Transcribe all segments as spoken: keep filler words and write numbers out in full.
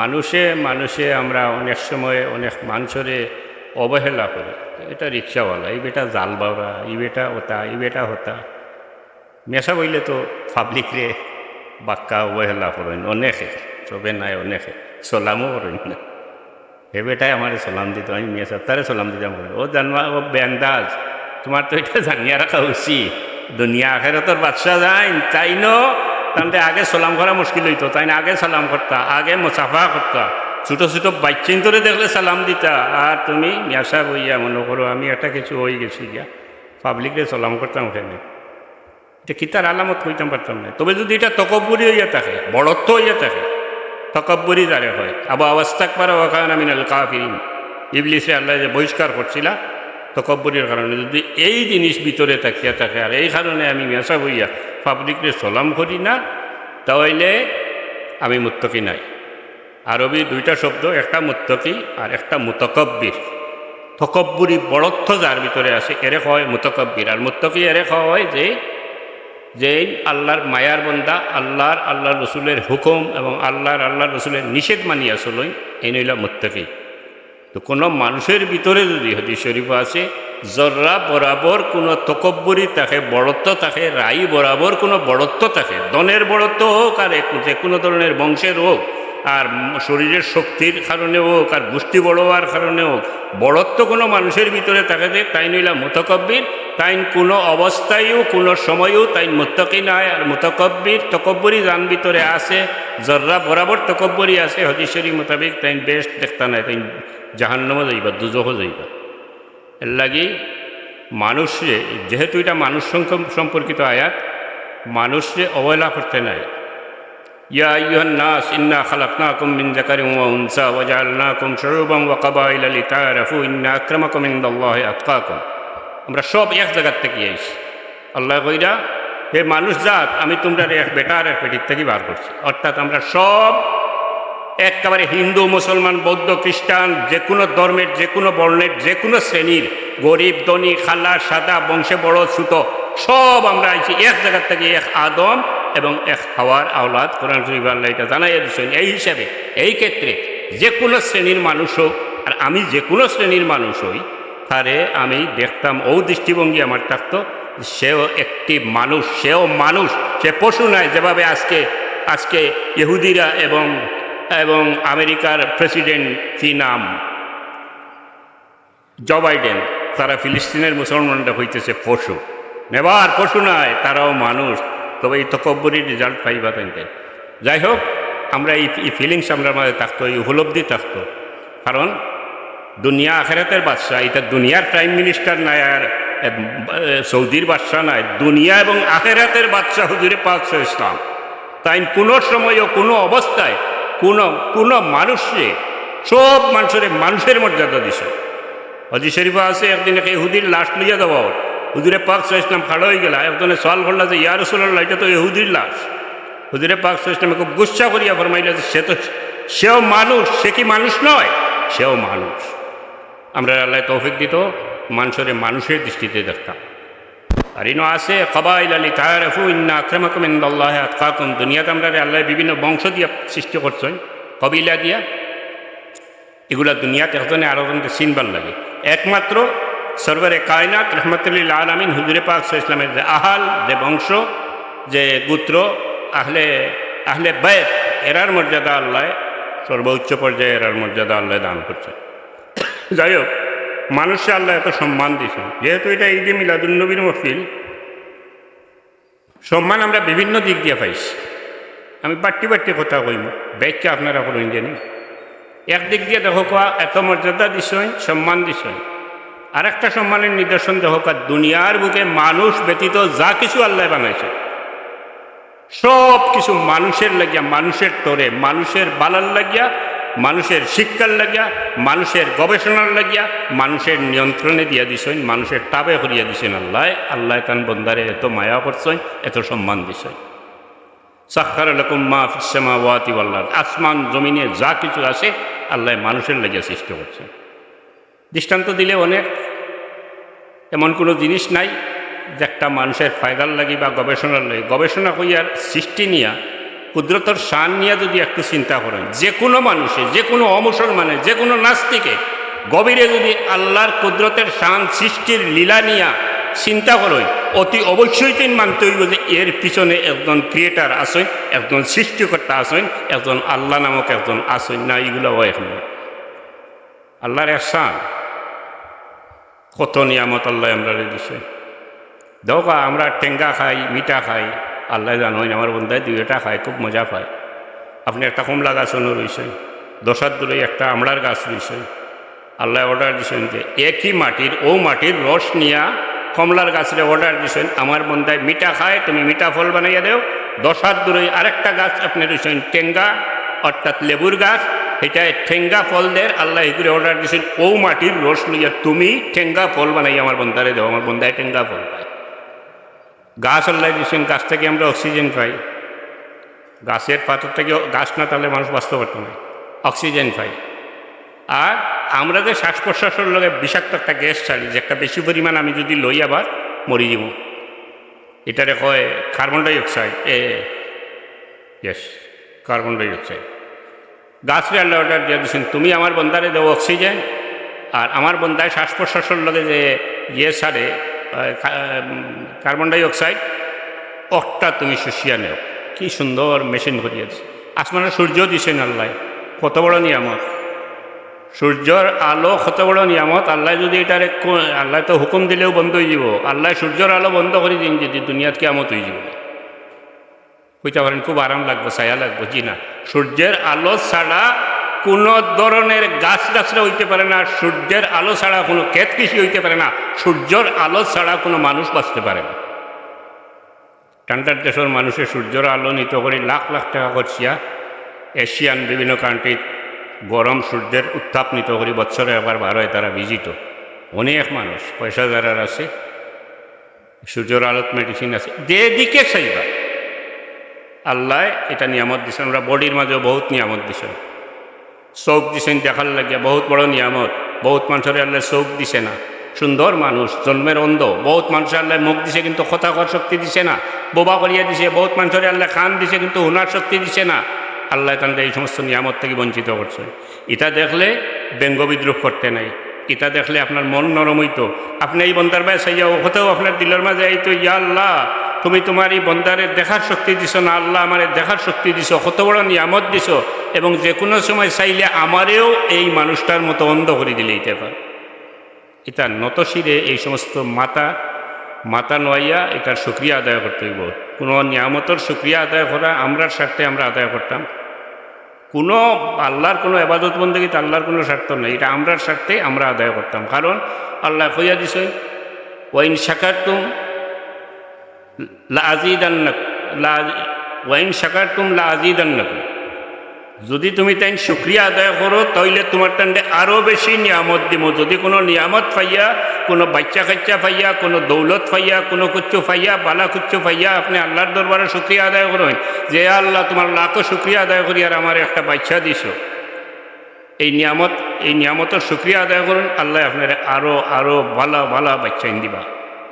মানুষে মানুষে আমরা অনেক সময় অনেক মানষরে অবহেলা করি। এটা রিক্সাওয়ালা, ই বেটা জাল বাওরা, ই বেটা ওতা, ই বেটা হতা। মিয়াসাব অইলে তো পাবলিকরে বাক্কা অবহেলা করইন অনেকে, সবে নায় অনেকে, সালামও করইন না। হে বেটায় আমারে সালাম দিত, আমি মিয়াসাব তারে সালাম দিতাম করি। ও জানোয়ার, ও বেআন্দাজ, তুমার তো ইটা জানিয়া রাখা উচিত। দুনিয়া আখেরাতর বাদশা যাইন, তাইনও, তানরে আগে সালাম করা মুশকিল অইতো, তাইন আগে সালাম করতা, আগে মুসাফা করতা। ছোট ছোট বাইচ্চাইন্তরে দেখলে সালাম দিতা, আর তুমি মিয়াসাব অইয়া মনো করো আমি একটা কিছু অইগেছি গিয়া, পাবলিকরে সালাম করতাম কেনে? ইটা কিতার আলামত কইতাম পারতাম না। তবে যদি ইটা তকব্বুরি অইয়া থাকে, বড়ত্ব অইয়া থাকে, তকব্বুরি যারে কয়, আবা ওয়াস্তাকবারা ওয়া কানা মিনাল কাফিরিন, ইবলিসরে আল্লায় যে বহিষ্কার করছিলা তকব্বুরির কারণে, যদি এই জিনিস ভিতরে থাকিয়া থাকে, আর এই কারণে আমি মিয়াসাব অইয়া পাবলিকরে সালাম করি না, তা অইলে আমি মুত্তাকি নায়। আরবি দুইটা শব্দ, একটা মুত্তাকি আর একটা মুতাকাব্বির। তকব্বুরি, বড়ত্ব যার ভিতরে আছে, এরে কওয়া অয় মুতাকাব্বির। আর মুত্তাকি এরে কওয়া অয় যে, যে আল্লার মায়ার বন্দা, আল্লার, আল্লার রসুলের হুকুম এবং আল্লার, আল্লার রসুলের নিষেধ মানিয়া চলইন, এইন অইলা মুত্তাকি। তো কুনু মানুষর ভিতরে যদি, হাদিস শরীফো আছে, জর্রা বরাবর কুনু তকব্বুরি থাকে, বড়ত্ব থাকে, রাই বরাবর কুনু বড়ত্ব থাকে, ধনের বড়ত্ব অউক আর এক-, যে কুনু ধরনের বংশের অউক, আর শরীরের শক্তির কারণে অউক, আর গুষ্টি বড় অওয়ার কারণে অউক, বড়ত্ব কুনু মানুষর ভিতরে থাকে যে তাইন অইলা মুতাকাব্বির, তাইন কুনু অবস্থায়ও, কুনু সময়ও তাইন মুত্তাকি নায়। আর মুতাকাব্বির, তকব্বুরি যান ভিতরে আছে, জর্রা বরাবর তকব্বুরি আছে, হাদিস শরীফ মোতাবেক তাইন বেহেশত দেখতা নায়, তাইন জাহান্নামো যাইবা, দুজখো যাইবা। এরলাগি মানুষরে, যেহেতু ইটা মানুষ সম-, সম্পর্কিত আয়াত, মানুষরে অবহেলা করতে নায়। ইয়া আইয়ুহান নাস ইন্না খালাকনাকুম মিন যাকারিন ওয়া উনসা ওয়া জাআলনাকুম শুউবান ওয়া কাবাইলা লিতাআরাফু ইন্না আকরামাকুম ইনদাল্লাহি আতকাকুম। আমরা সব এক জাগার থাকি আইছি। আল্লায় কইরা, হে মানুষ জাত, আমি তুমরারে এক বেটা আর এক বেটির থাকি বার করছি। অর্থাৎ আমরা সব একেবারে হিন্দু, মুসলমান, বৌদ্ধ, খ্রিস্টান, যে কুনু ধর্মের, যে কুনু বর্ণের, যে কুনু শ্রেণীর, গরিব, ধনী, কালা, সাদা, বংশে বড়, ছোট, সব আমরা আইছি এক জাগার থাকি, এক আদম এবং এক হাওয়ার আওলাদ। কোরআন শরীফো আল্লায় ইটা জানাইয়া দিছইন। এই হিসাবে, এই ক্ষেত্রে যে কুনু শ্রেণীর মানুষ অউক, আর আমি যে কুনু শ্রেণীর মানুষ অই, তারে আমি দেখতাম, অউ দৃষ্টিভঙ্গি আমার থাকতো, সেও একটি মানুষ, সেও মানুষ, সে পশু নায়। যেভাবে আজকে, আজকে ইহুদিরা এবং, এবং আমেরিকার প্রেসিডেন্ট, কি নাম, জো বাইডেন, তারা ফিলিস্তিনের মুসলমানরে কইতেছে পশু। Never, পশু নায়, তারাও মানুষ। তবে এই তকব্বুরির result পাইবা তাইন। যাই হোক, আমরা এই, এই feelings আমরার মাঝে থাকতো, এই উপলব্ধি থাকতো। কারণ দুনিয়া আখেরাতের বাদশা, ইটা দুনিয়ার প্রাইম মিনিস্টার নায় আর, এ, এ, সৌদির বাদশা নায়, দুনিয়া এবং আখেরাতের বাদশা হুজুরে পাক সাল্লাল্লাহু আলাইহি ওয়াসাল্লাম। তাইন কুনু সময়ও, কুনু অবস্থায়, কুনু, কুনু মানুষরে, সব মানুষরে মানুষের মর্যাদা দিছইন। হাদিস শরীফো আছে, একদিন এক ইহুদির লাশ লইয়া যাওয়া অর। হুজুরে পাক সাল্লাল্লাহু আলাইহি ওয়াসাল্লাম খাড়া অইগেলা, একজনে সওয়াল করলা যে, "ইয়া রাসূলুল্লাহ, ইটা তো ইহুদির লাশ।" হুজুরে পাক সাল্লাল্লাহু আলাইহি ওয়াসাল্লামে খুব গুসা করিয়া ফরমাইলা যে, "সে তো, সেও মানুষ, সে কি মানুষ নয়? সেও মানুষ।" আমরারে আল্লায় তৌফিক দিতো, মানুষরে মানুষের দৃষ্টিতে দেখতাম। আর ইনো আছে, "কাবাইলা লিতাআরাফু ইন্না আকরামাকুম ইনদাল্লাহি আতকাকুম।" দুনিয়াত আমরারে আল্লায় বিভিন্ন বংশ দিয়া সৃষ্টি করছইন, কবিলা দিয়া। ইগুলা দুনিয়াত একজনে আরোজনরে চিনবার লাগি। একমাত্র সরওয়ারে কায়নাত রহমাতুল্লিল আলামিন হুজুরে পাক সাল্লাল্লাহু আলাইহি ওয়াসাল্লামের যে আহাল, যে বংশ, যে গোত্র, আহলে, আহলে বায়ত, এরার মর্যাদা আল্লায় সর্বোচ্চ পর্যায়ে এরার মর্যাদা আল্লায় দান করছে। যাই হোক, মানুষরে আল্লায় এত সম্মান দিছে, যেহেতু ইটা ঈদে মিলাদুন্নবীর মহফিল, সম্মান আমরা বিভিন্ন দিক দিয়া পাইছি। আমি বাট্টি বাট্টি কথা কইমু, ব্যাখ্যা আপনারা করইন জানি। এক দিক দিয়া দেখউক্কা, এত মর্যাদা দিছইন, সম্মান দিছইন। আরেকটা সম্মানের নিদর্শন দেখউক্কা, দুনিয়ার বুকে মানুষ ব্যতীত যা কিছু আল্লায় বানাইছে, সব কিছু মানুষের লাগিয়া, মানুষের তরে, মানুষের বালার লাগিয়া, মানুষের শিক্ষার লাগিয়া, মানুষের গবেষণার লাগিয়া, মানুষের নিয়ন্ত্রণে দিয়া দিছইন, মানুষের তাবে করিয়া দিছইন আল্লায়। আল্লায় তান বন্দারে এত মায়া করছইন, এত সম্মান দিছইন। সাখখারা লাকুম মা ফিস সামাওয়াতি ওয়াল আরদ, আসমান জমিনে যা কিছু আছে আল্লায় মানুষের লাগিয়া সৃষ্টি করছইন। দৃষ্টান্ত দিলে অনেক, এমন কুনু জিনিস নাই যেটা মানুষের ফায়দার লাগি বা গবেষণার লাগি। গবেষণা কইয়ার সৃষ্টি নিয়া কুদরতর শান নিয়া যুদি একটু চিন্তা করইন, যে কুনু মানুষে, যে কুনু অমুসলমানে, যে কুনু নাস্তিকে গভীরে যুদি আল্লার কুদরতর শান, সৃষ্টির লীলা নিয়া চিন্তা করইন, অতি অবশ্যই তাইন মানতে অইবো যে এর পিছনে একজন creator আছইন, একজন সৃষ্টিকর্তা আছইন, একজন আল্লা নামক একজন আছইন। না, ইগুলা অয় অখন। আল্লার এহসান, কত নিয়ামত আল্লায় আমরারে দিছইন। দেখউক্কা, আমরা টেঙ্গা খাই, মিঠা খাই, আল্লায় জানইন, আমার বন্দায় দুইওটা খায়, খুব মজা পায়। আপনে একটা কমলা গাছ অনো রুইছইন, দশ হাত দূরে একটা আমড়ার গাছ রুইছইন, আল্লায় order দিছইন যে একই মাটির, অউ মাটির রস নিয়া কমলার গাছরে order দিছইন, আমার বন্দায় মিঠা খায়, তুমি মিঠা ফল বানাইয়া দেও। দশ হাত দূরে আরেকটা গাছ আপনে রুইছইন, টেঙ্গা, অর্থাৎ লেবুর গাছ, ইটায় টেঙ্গা ফল দের, আল্লায় ইগুরে order দিছইন, অউ মাটির রস লইয়া তুমি টেঙ্গা ফল বানাইয়া আমার বন্দারে দেও, আমার বন্দায় টেঙ্গা ফল পায়। গাছ আল্লায় দিছইন, গাছ থাকি আমরা oxygen পাই। গাছের পাতা থাকি, গাছ না থাকলে মানুষ বাঁচতে পারতো না, oxygen পাই। আর আমরা যে শ্বাস প্রশ্বাসর লগে বিষাক্ত একটা gas ছাড়ি, যে একটা বেশি পরিমাণ আমি যুদি লই আবার মরি যিমু, ইটারে কয় carbon dioxide। এ, yes, carbon dioxide। গাছরে আল্লায় order দিয়া দিছইন, তুমি আমার বন্দারে দেও oxygen, আর আমার বন্দায় শ্বাস প্রশ্বাসর লগে যে ইয়ে ছাড়ে, আহ, কা-, উম, carbon dioxide, অকটা তুমি শুষিয়া নেও। কি সুন্দর machine করিয়া দিছে। আসমানো সূর্য দিছইন আল্লায়, কত বড় নিয়ামত। সূর্যর আলো কত বড় নিয়ামত। আল্লায় যুদি ইটারে কো-, আল্লায় তো হুকুম দিলেউ বন্ধ অইযিবো। আল্লায় সূর্যর আলো বন্ধ করি দিন যুদি, দুনিয়াত কিয়ামত অইযিবো। কইতা পারেন, খুব আরাম লাগবো, ছায়া লাগবো। জি না, সূর্যর আলো ছাড়া কুনু ধরনের গাছ গাছরা অইতে পারে না, সূর্যর আলো ছাড়া কুনু ক্ষেত কৃষি অইতে পারে না, সূর্যর আলো ছাড়া কুনু মানুষ বাঁচতে পারে না। ঠান্ডার দেশর মানুষে সূর্যর আলো নিতো করি লাখ লাখ টেকা খরচিয়া, এশিয়ান বিভিন্ন countryত গরম সূর্যর উত্তাপ নিতো করি বছরে একবার বার অয় তারা visit-ও। অনেক মানুষ পয়সা যারার আছে, সূর্যর আলোত medicine আছে, যেদিকে চাইবা। আল্লায় ইটা নিয়ামত দিছইন, আমরা bodyর মাঝেও বহুত নিয়ামত দিছইন। চউখ দিছইন দেখার লাগিয়া, বহুত বড় নিয়ামত। বহুত মানষরে আল্লায় চউখ দিছে না, সুন্দর মানুষ, জন্মের অন্ধ। বহুত মানষরে আল্লায় মুখ দিছে কিন্তু কথা কওয়ার শক্তি দিছে না, বোবা করিয়া দিছে। বহুত মানষরে আল্লায় কান দিছে কিন্তু হুনার শক্তি দিছে না। আল্লায় তানরে এই সমস্ত নিয়ামত থাকি বঞ্চিত করছে। ইতা দেখলে ব্যঙ্গ বিদ্রূপ করতে নাই, ইতা দেখলে আপনার মন নরম অইতো। আপনে এই বন্দার বায় চাইয়া অউ কথাউ আপনার দিলর মাঝে আইতো, ইয়া আল্লাহ, তুমি তুমার এই বন্দারে দেখার শক্তি দিছো না, আল্লাহ আমারে দেখার শক্তি দিছো, কত বড় নিয়ামত দিছো, এবং যে কুনু সময় চাইলে আমারেও এই মানুষটার মতো অন্ধ করি দিলাইতে পারো। ইতা নতশিরে এই সমস্ত মাথা, মাথা নোয়াইয়া ইতার শুকরিয়া আদায় করতে অইবো। কুনু নিয়ামতর শুকরিয়া আদায় করা আমরার স্বার্থে আমরা আদায় করতাম, কুনু আল্লার কুনু এবাদত বন্দেগীত আল্লার কুনু স্বার্থ নাই, ইটা আমরার স্বার্থে আমরা আদায় করতাম। কারণ আল্লায় কইয়া দিছইন, "ওয়াইন শাকারতুম লা আজিদান্নাকুম, লা, ওয়াইন শাকারতুম লা আজিদান্নাকুম।" যুদি তুমি তাইন শুকরিয়া আদায় করো, তাইলে তুমার তানরে আরো বেশি নিয়ামত দিমু। যুদি কুনু নিয়ামত পাইয়া, কুনু বাইচ্চা কাইচ্চা পাইয়া, কুনু দৌলত পাইয়া, কুনু কুচ্ছু পাইয়া, বালা কুচ্ছু পাইয়া, আপনে আল্লার দরবারে শুকরিয়া আদায় করইন যে, "ইয়া আল্লাহ, তুমার লাখো শুকরিয়া আদায় করি, আর আমারে একটা বাইচ্চা দিছো।" এই নিয়ামত, এই নিয়ামতর শুকরিয়া আদায় করইন, আল্লায় আপনারে আরো, আরো বালা, বালা বাইচ্চাইন দিবা।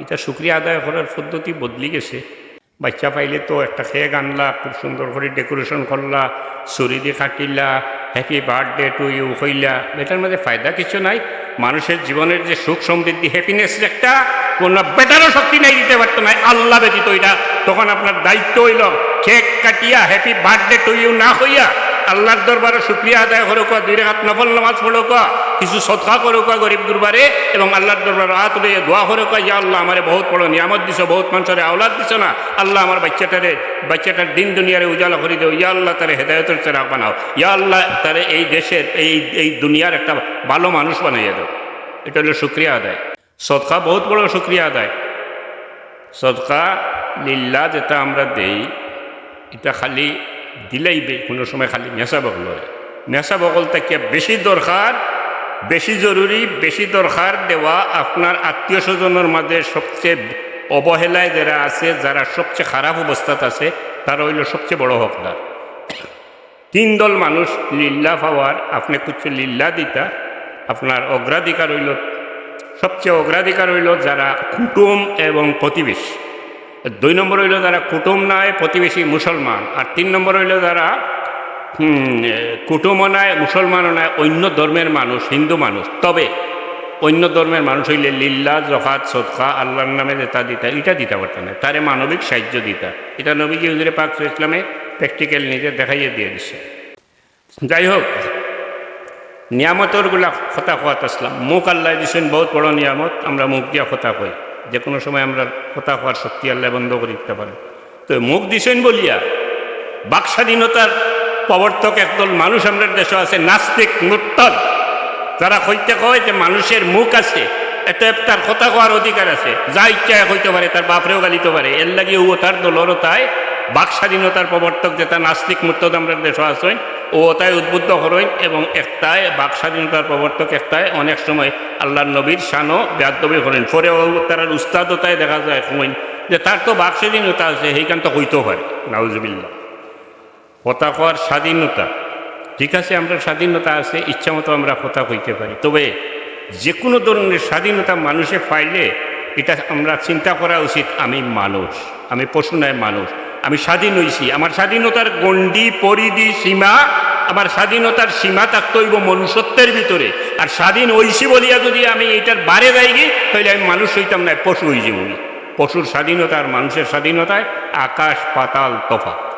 ইতা শুকরিয়া আদায় করার পদ্ধতি বদলি গেছে। বাইচ্চা পাইলে তো একটা cake আনলা, খুব সুন্দর করি decoration করলা, ছুরি দি কাটিলা, "Happy birthday to you" কইলা, ইটার মাঝে ফায়দা কিচ্ছু নাই। মানুষের জীবনের যে সুখ সমৃদ্ধি, happiness একটা, কুনু বেটারও শক্তি নাই দিতে পারতো নায়, আল্লাহ ব্যতীত। ইটা তখন আপনার দায়িত্ব অইলো cake কাটিয়া "Happy birthday to you" না কইয়া আল্লার দরবারে শুকরিয়া আদায় করউক্কা, দুই রাকাত নফল নামাজ পড়উক্কা, কিছু সদকা করউক্কা গরিব গুরবারে, এবং আল্লার দরবারে আত উঠাইয়া দোয়া করউক্কা, "ইয়া আল্লাহ, আমারে বহুত বড় নিয়ামত দিছো, বহুত মানষরে আওলাদ দিছো না, আল্লাহ আমার বাইচ্চাটারে, বাইচ্চাটার দিন দুনিয়ারে উজালা করি দেও, ইয়া আল্লাহ তারে হেদায়েতর চেরাগ বানাও, ইয়া আল্লাহ তারে এই দেশের, এই, এই দুনিয়ার একটা ভালো মানুষ বানাইয়া দেও।" ইটা অইলো শুকরিয়া আদায়। সদকা বহুত বড় শুকরিয়া আদায়। সদকা লিল্লাহ যেটা আমরা দেই, ইটা খালি দিলাইবে, কুনু সময় খালি নেশাব অকলরে। নেশাব অকল থাকিয়া বেশি দরকার, বেশি জরুরি, বেশি দরকার দেওয়া আপনার আত্মীয় স্বজনর মাঝে সবচেয়ে অবহেলায় যারা আছে, যারা সবচেয়ে খারাপ অবস্থাত আছে, তারা অইলো সবচেয়ে বড় হকদার। তিন দল মানুষ লিল্লাহ পাওয়ার, আপনে কুচ্ছু লিল্লাহ দিতা, আপনার অগ্রাধিকার অইলো, সবচেয়ে অগ্রাধিকার অইলো যারা কুটুম এবং প্রতিবেশী। দুই নম্বর অইলো যারা কুটুম নায়, প্রতিবেশী মুসলমান, আর তিন নম্বর অইলো যারা, হুম, এ, কুটুমও নায়, মুসলমানও নায়, অইন্য ধর্মের মানুষ, হিন্দু মানুষ। তবে অইন্য ধর্মের মানুষ অইলে লিল্লাহ, জকাত, সদকা, আল্লার নামে যেটা দিতা, ইটা দিতা পারতা নায়, তারে মানবিক সাহায্য দিতা। ইটা নবীজি হুজুরে পাক সাল্লাল্লাহু আলাইহি ওয়াসাল্লামে practical নিজে দেখাইয়া দিয়া দিছে। যাই হোক, নিয়ামতর গুলা কথা কওয়াত আছলাম। মুখ আল্লায় দিছইন, বউত বড় নিয়ামত। আমরা মুখ দিয়া কথা কই, যে কুনু সময় আমরার কথা কওয়ার শক্তি আল্লায় বন্ধ করি দিতা পারে। তো মুখ দিছইন বলিয়া বাক স্বাধীনতার প্রবর্তক একদল মানুষ আমরার দেশো আছে, নাস্তিক, মুরতাদ, যারা কইতে কয় যে মানুষের মুখ আছে, অতএব তার কথা কওয়ার অধিকার আছে, যা ইচ্ছা কইতে পারে, তার বাপরেও গালিতো পারে। এরলাগি অউ তার দলরও তাই বাক স্বাধীনতার প্রবর্তক যেটা নাস্তিক মুরতাদ আমরার দেশো আছইন, অউ তাই উদ্বুদ্ধ করইন এবং একটায় বাক স্বাধীনতার প্রবর্তক একটায় অনেক সময় আল্লার নবীর শানো বেয়াদবি করইন। পরে অউ তারার উস্তাদও তাই দেখা যায় কইন যে তার তো বাক স্বাধীনতা আছে, হেইখান তো কইতেও পারে। নাউজুবিল্লাহ। কথা কওয়ার স্বাধীনতা, ঠিক আছে, আমরার স্বাধীনতা আছে, ইচ্ছা মতো আমরা কথা কইতে পারি, তবে যে কুনু ধরনের স্বাধীনতা মানুষে পাইলে ইটা আমরা চিন্তা করা উচিত, আমি মানুষ, আমি পশু নায়, মানুষ, আমি স্বাধীন অইছি, আমার স্বাধীনতার গণ্ডি, পরিধি, সীমা, আমার স্বাধীনতার সীমা থাকতে অইবো মনুষ্যত্বের ভিতরে। আর স্বাধীন অইছি বলিয়া যুদি আমি ইটার বারে যাইগি, তাইলে আমি মানুষ অইতাম নায়, পশু অইযিমুগি। পশুর স্বাধীনতা আর মানুষের স্বাধীনতায় আকাশ পাতাল তফাত।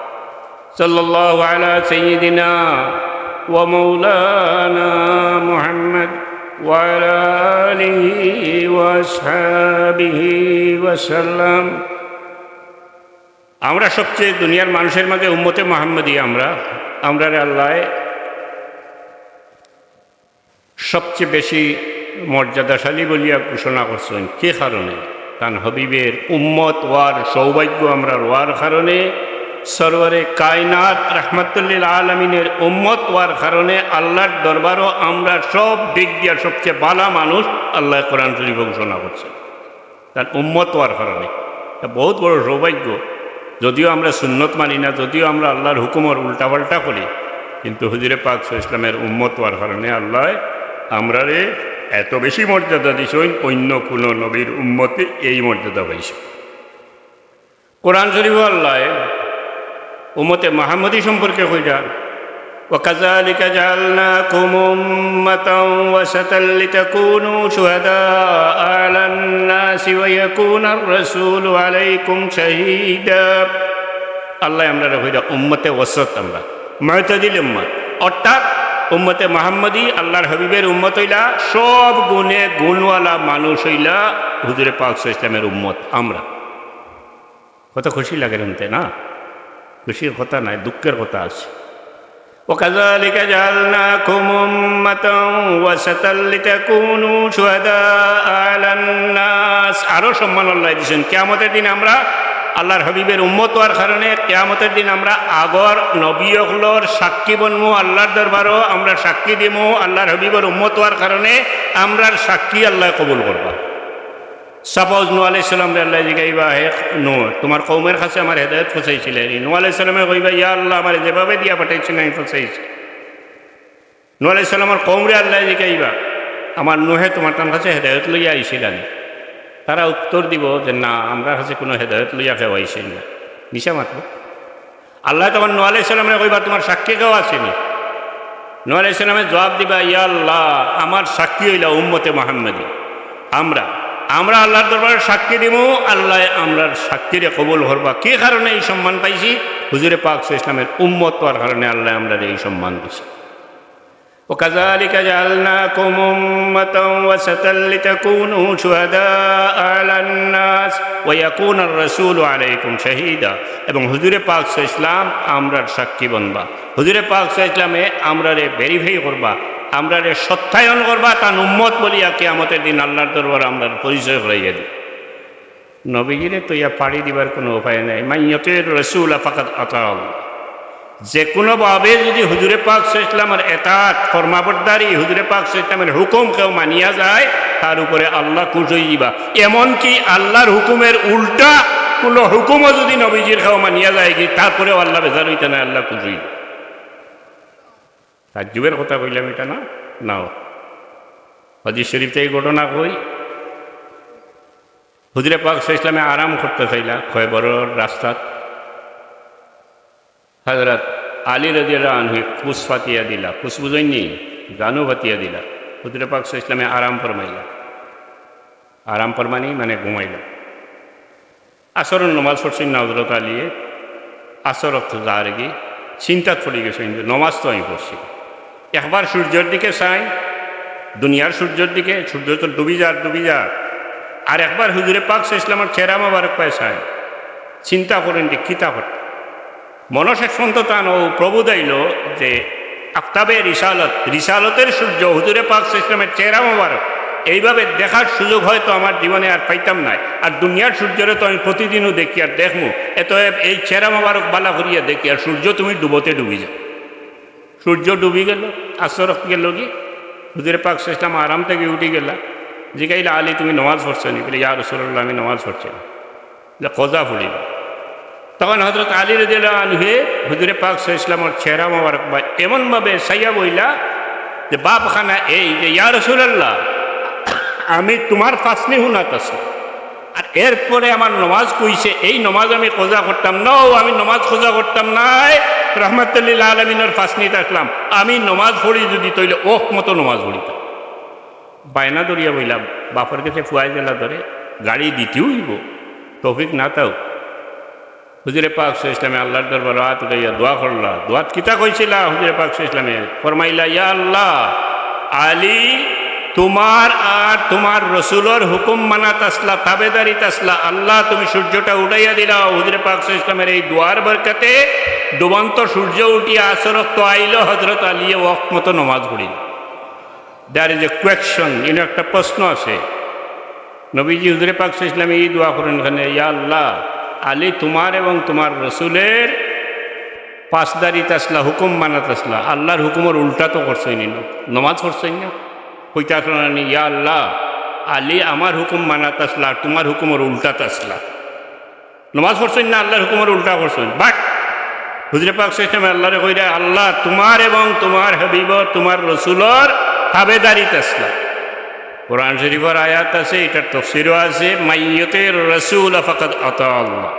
সাল্লাল্লাহু আলা সাইয়্যিদিনা ওয়া মাওলানা মুহাম্মদ ওয়া আলা আলিহি ওয়া আসহাবিহি ওয়া সাল্লাম। আমরা সবচেয়ে দুনিয়ার মানুষের মাঝে উম্মতে মুহাম্মদী, আমরা, আমরারে আল্লায় সবচেয়ে বেশি মর্যাদাশালী বলিয়া ঘোষণা করছইন। কি কারণে? তান হাবিবের উম্মত অওয়ার সৌভাগ্য আমরার অওয়ার কারণে, সরওয়ারে কায়নাত রাহমাতুল্লিল আলামিনের উম্মত অওয়ার কারণে আল্লার দরবারও আমরা সব দিক দিয়া সবচেয়ে ভালা মানুষ, আল্লায় কোরআন শরীফো ঘোষণা করছইন। তান উম্মত অওয়ার কারণে। ইটা বউত বড় সৌভাগ্য। যদিও আমরা সুন্নত মানি না, যদিও আমরা আল্লার হুকুমর উল্টাপাল্টা করি, কিন্তু হুজুরে পাক সাল্লাল্লাহু আলাইহি ওয়াসাল্লামের উম্মত অওয়ার কারণে আল্লায় আমরারে এত বেশি মর্যাদা দিছইন, অইন্য কুনু নবীর উম্মতে এই মর্যাদা পাইছে। কোরআন শরীফো আল্লায় উম্মতে মুহাম্মদী সম্পর্কে কইরা, وكذلك جعلناكم أمة وسطا لتكونوا شهداء على الناس ويكون الرسول عليكم شهيدا। আল্লায় আমরারে কইরা উম্মতে ওয়াসাত, আমরা মুতাদিল উম্মত, অর্থাৎ উম্মতে মুহাম্মদী আল্লার হাবিবের উম্মত অইলা, সব গুণে গুণওয়ালা মানুষ অইলা হুজুরে পাক সাল্লাল্লাহু আলাইহি ওয়াসাল্লামের উম্মত আমরা। কত খুশি লাগে হুনতে না? খুশির কথা নায়, দুঃখের কথা আছে। وكذلك جعلناكم أمة وسطا لتكونوا شهداء على الناس। আরো সম্মান আল্লায় দিছইন। কিয়ামতের দিন আমরা আল্লার হাবিবের উম্মত অওয়ার কারণে, কিয়ামতের দিন আমরা আগর নবী অকলর সাক্ষী বনমু, আল্লার দরবারও আমরা সাক্ষী দিমু, আল্লার হাবিবের উম্মত অওয়ার কারণে আমরার সাক্ষী আল্লায় কবুল করবা। Suppose নূহ আলাইহিস সালামরে আল্লায় জিগাইবা, "হে নূহ, তুমার কওমের কাছে আমার হেদায়েত পৌঁছাইছিলায় নি?" নূহ আলাইহিস সালামে কইবা, "ইয়া আল্লাহ, আমারে যেভাবে দিয়া পাঠাইছইন আমি পৌঁছাইছি।" নূহ আলাইহিস সালামর কওমরে আল্লায় জিগাইবা, "আমার নূহে তুমার তান কাছে হেদায়েত লইয়া আইছিলা নি?" তারা উত্তর দিবো যে, "না, আমরার কাছে কুনু হেদায়েত লইয়া কেউ আইছইন না।" মিছা মাতবো। আল্লায় তখন নূহ আলাইহিস সালামরে কইবা, "তুমার সাক্ষী কেউ আছে নি?" নূহ আলাইহিস সালামে জবাব দিবা, "ইয়া আল্লাহ, আমার সাক্ষী অইলা উম্মতে মুহাম্মদী। আমরা, আমরা আল্লার দরবারে সাক্ষী দিমু, আল্লায় আমরার সাক্ষীরে কবুল করবা।" কি কারণে এই সম্মান পাইছি? হুজুরে পাক সাল্লাল্লাহু আলাইহি ওয়াসাল্লামের উম্মত অওয়ার কারণে আল্লায় আমরারে এই সম্মান দিছে। وكذلك جعلناكم أمة وسطا لتكونوا شهداء على الناس ويكون الرسول عليكم شهيدا। এবং হুজুরে পাক সাল্লাল্লাহু আলাইহি ওয়াসাল্লাম আমরার সাক্ষী বনবা। হুজুরে পাক সাল্লাল্লাহু আলাইহি ওয়াসাল্লামে আমরারে verify করবা, আমরারে সত্যায়ন করবা, তান উম্মত বলিয়া কিয়ামতের দিন আল্লার দরবারে আমরার পরিচয় করাইয়া দিবা। নবীজিরে থইয়া পাড়ি দিবার কুনু উপায় নাই। من يطع الرسول فقد أطاع الله। যে কুনুভাবে যুদি হুজুরে পাক সাল্লাল্লাহু আলাইহি ওয়াসাল্লামের এতাআত, ফরমাবরদারি, হুজুরে পাক সাল্লাল্লাহু আলাইহি ওয়াসাল্লামের হুকুম কেউ মানিয়া যায়, তার উপরে আল্লাহ খুশ অইযিবা। এমনকি আল্লার হুকুমের উল্টা কুনু হুকুমও যুদি নবীজির কেউ মানিয়া যায়গি, তারপরেও আল্লাহ বেজার অইতা নায়, আল্লাহ খুশ অইযিবা। তাজ্জুবের কথা কইলাম ইটা না? নাও। হাদিস শরীফ থাকি ঘটনা কই। হুজুরে পাক সাল্লাল্লাহু আলাইহি ওয়াসাল্লামে আরাম করতা চাইলা খয়বরর রাস্তাত। হযরত আলী রাদিয়াল্লাহু আনহু কুস ফাতিয়া দিলা, কুস বুঝইননি, জানু ফাতিয়া দিলা। হুজুরে পাক সাল্লাল্লাহু আলাইহি ওয়াসাল্লামে আরাম ফরমাইলা। আরাম ফরমানি মানে ঘুমাইলা। আসরর নমাজ পড়ছইন না হযরত আলীয়ে, আসর অক্ত যারগি, চিন্তাত পড়ি গেছইন যে নমাজ তো আমি পড়ছি। একবার সূর্যর দিকে চাইন, দুনিয়ার সূর্যর দিকে, সূর্য তো ডুবি যার, ডুবি যার। আর একবার হুজুরে পাক সাল্লাল্লাহু আলাইহি ওয়াসাল্লামর চেহারা মোবারক পায় চাইন, চিন্তা করইন যে কিতা করতা। মনো শেষ পর্যন্ত তান অউ প্রভু দাইল যে আফতাবে রিসালত, রিসালতের সূর্য হুজুরে পাক সাল্লাল্লাহু আলাইহি ওয়াসাল্লামর চেহারা মোবারক এইভাবে দেখার সুযোগ হয়তো আমার জীবনে আর পাইতাম নায়। আর দুনিয়ার সূর্যরে তো আমি প্রতিদিনও দেখি আর দেখমু, এত এই চেহারা মোবারক বালা করিয়া দেখি, আর সূর্য তুমি ডুবতে ডুবি যাও। সূর্য ডুবি গেল, আসর অক্ত গেলগি, হুজুরে পাক সাল্লাল্লাহু আলাইহি ওয়াসাল্লাম আরাম থাকি উঠি গেলা, জিগাইলা, "আলী, তুমি নমাজ পড়ছো নি?" বলে, "ইয়া রাসূলুল্লাহ, আমি নমাজ পড়ছি না।" যে কজা পড়িল। তখন হযরত আলী রাদিয়াল্লাহু আনহুয়ে হুজুরে পাক সাল্লাল্লাহু আলাইহি ওয়াসাল্লামর চেহারা মোবারক বা এমনভাবে চাইয়া বইলা যে ভাবখানা এই যে, "ইয়া রাসূলুল্লাহ, আমি তুমার ফাসনি হুনাত আছি, আর এরপরে আমার নমাজ কইছে, এই নমাজ আমি কজা করতাম না, ও আমি নমাজ কজা করতাম নায়, রহমাতুল্লিল আলামিনর ফাসনিত আসলাম, আমি নমাজ পড়ি যদি তইলে অউ মতো নমাজ পড়িতাম।" বায়না ধরিয়া বইলা, বাপর গেছে ফুয়াই গেলা ধরে, গাড়ি দিতেউ অইবো, তৌফিক না তাও। হুজুরে পাক সাল্লাল্লাহু আলাইহি ওয়াসাল্লামে আল্লাহর দরবারো আত উঠাইয়া দোয়া করলা। দোয়াত কিতা কইছিলা হুজুরে পাক সাল্লাল্লাহু আলাইহি ওয়াসাল্লামে? ফরমাইলা, "ইয়া আল্লাহ, আলী তুমার আর তুমার রসুলর হুকুম মানাত আসলা, তাবেদারিত আসলা। আল্লাহ, তুমি সূর্যটা উঠাইয়া দিলাও।" হুজুরে পাক সাল্লাল্লাহু আলাইহি ওয়াসাল্লামের এই দোয়ার বরকতে ডুবন্ত সূর্য উঠিয়া আসর অক্ত আইলো, হযরত আলীয়ে অক্ত মতো নমাজ পড়িল। There is a question, ইনো একটা প্রশ্ন আছে। নবীজি হুজুরে পাক সাল্লাল্লাহু আলাইহি ওয়াসাল্লামে এই দোয়া করইন কেনে, "ইয়া আল্লাহ, আলী তুমার এবং তুমার রসুলের পাসদারিত আসলা, হুকুম মানাত আসলা, আল্লাহর হুকুমর উল্টা তো করছইন নি, নমাজ পড়ছইন না?" কইতা আসলা না নি, "ইয়া আল্লাহ, আলী আমার হুকুম মানাত আসলা, আর তুমার হুকুমর উল্টাত আসলা।" নমাজ পড়ছইন না, আল্লাহর হুকুমর উল্টা করছইন। But হুজুরে পাক সাল্লাল্লাহু আলাইহি ওয়াসাল্লামে আল্লাহরে কইরা, "আল্লাহ তুমার এবং তুমার হাবিবর, তুমার রসুলর তাবেদারিত আসলা।" কোরআন শরীফর আয়াত আছে, ইটার তফসিরও আছে, "মাইয়ুতির রাসূল ফাকাদ আতা আল্লাহ।"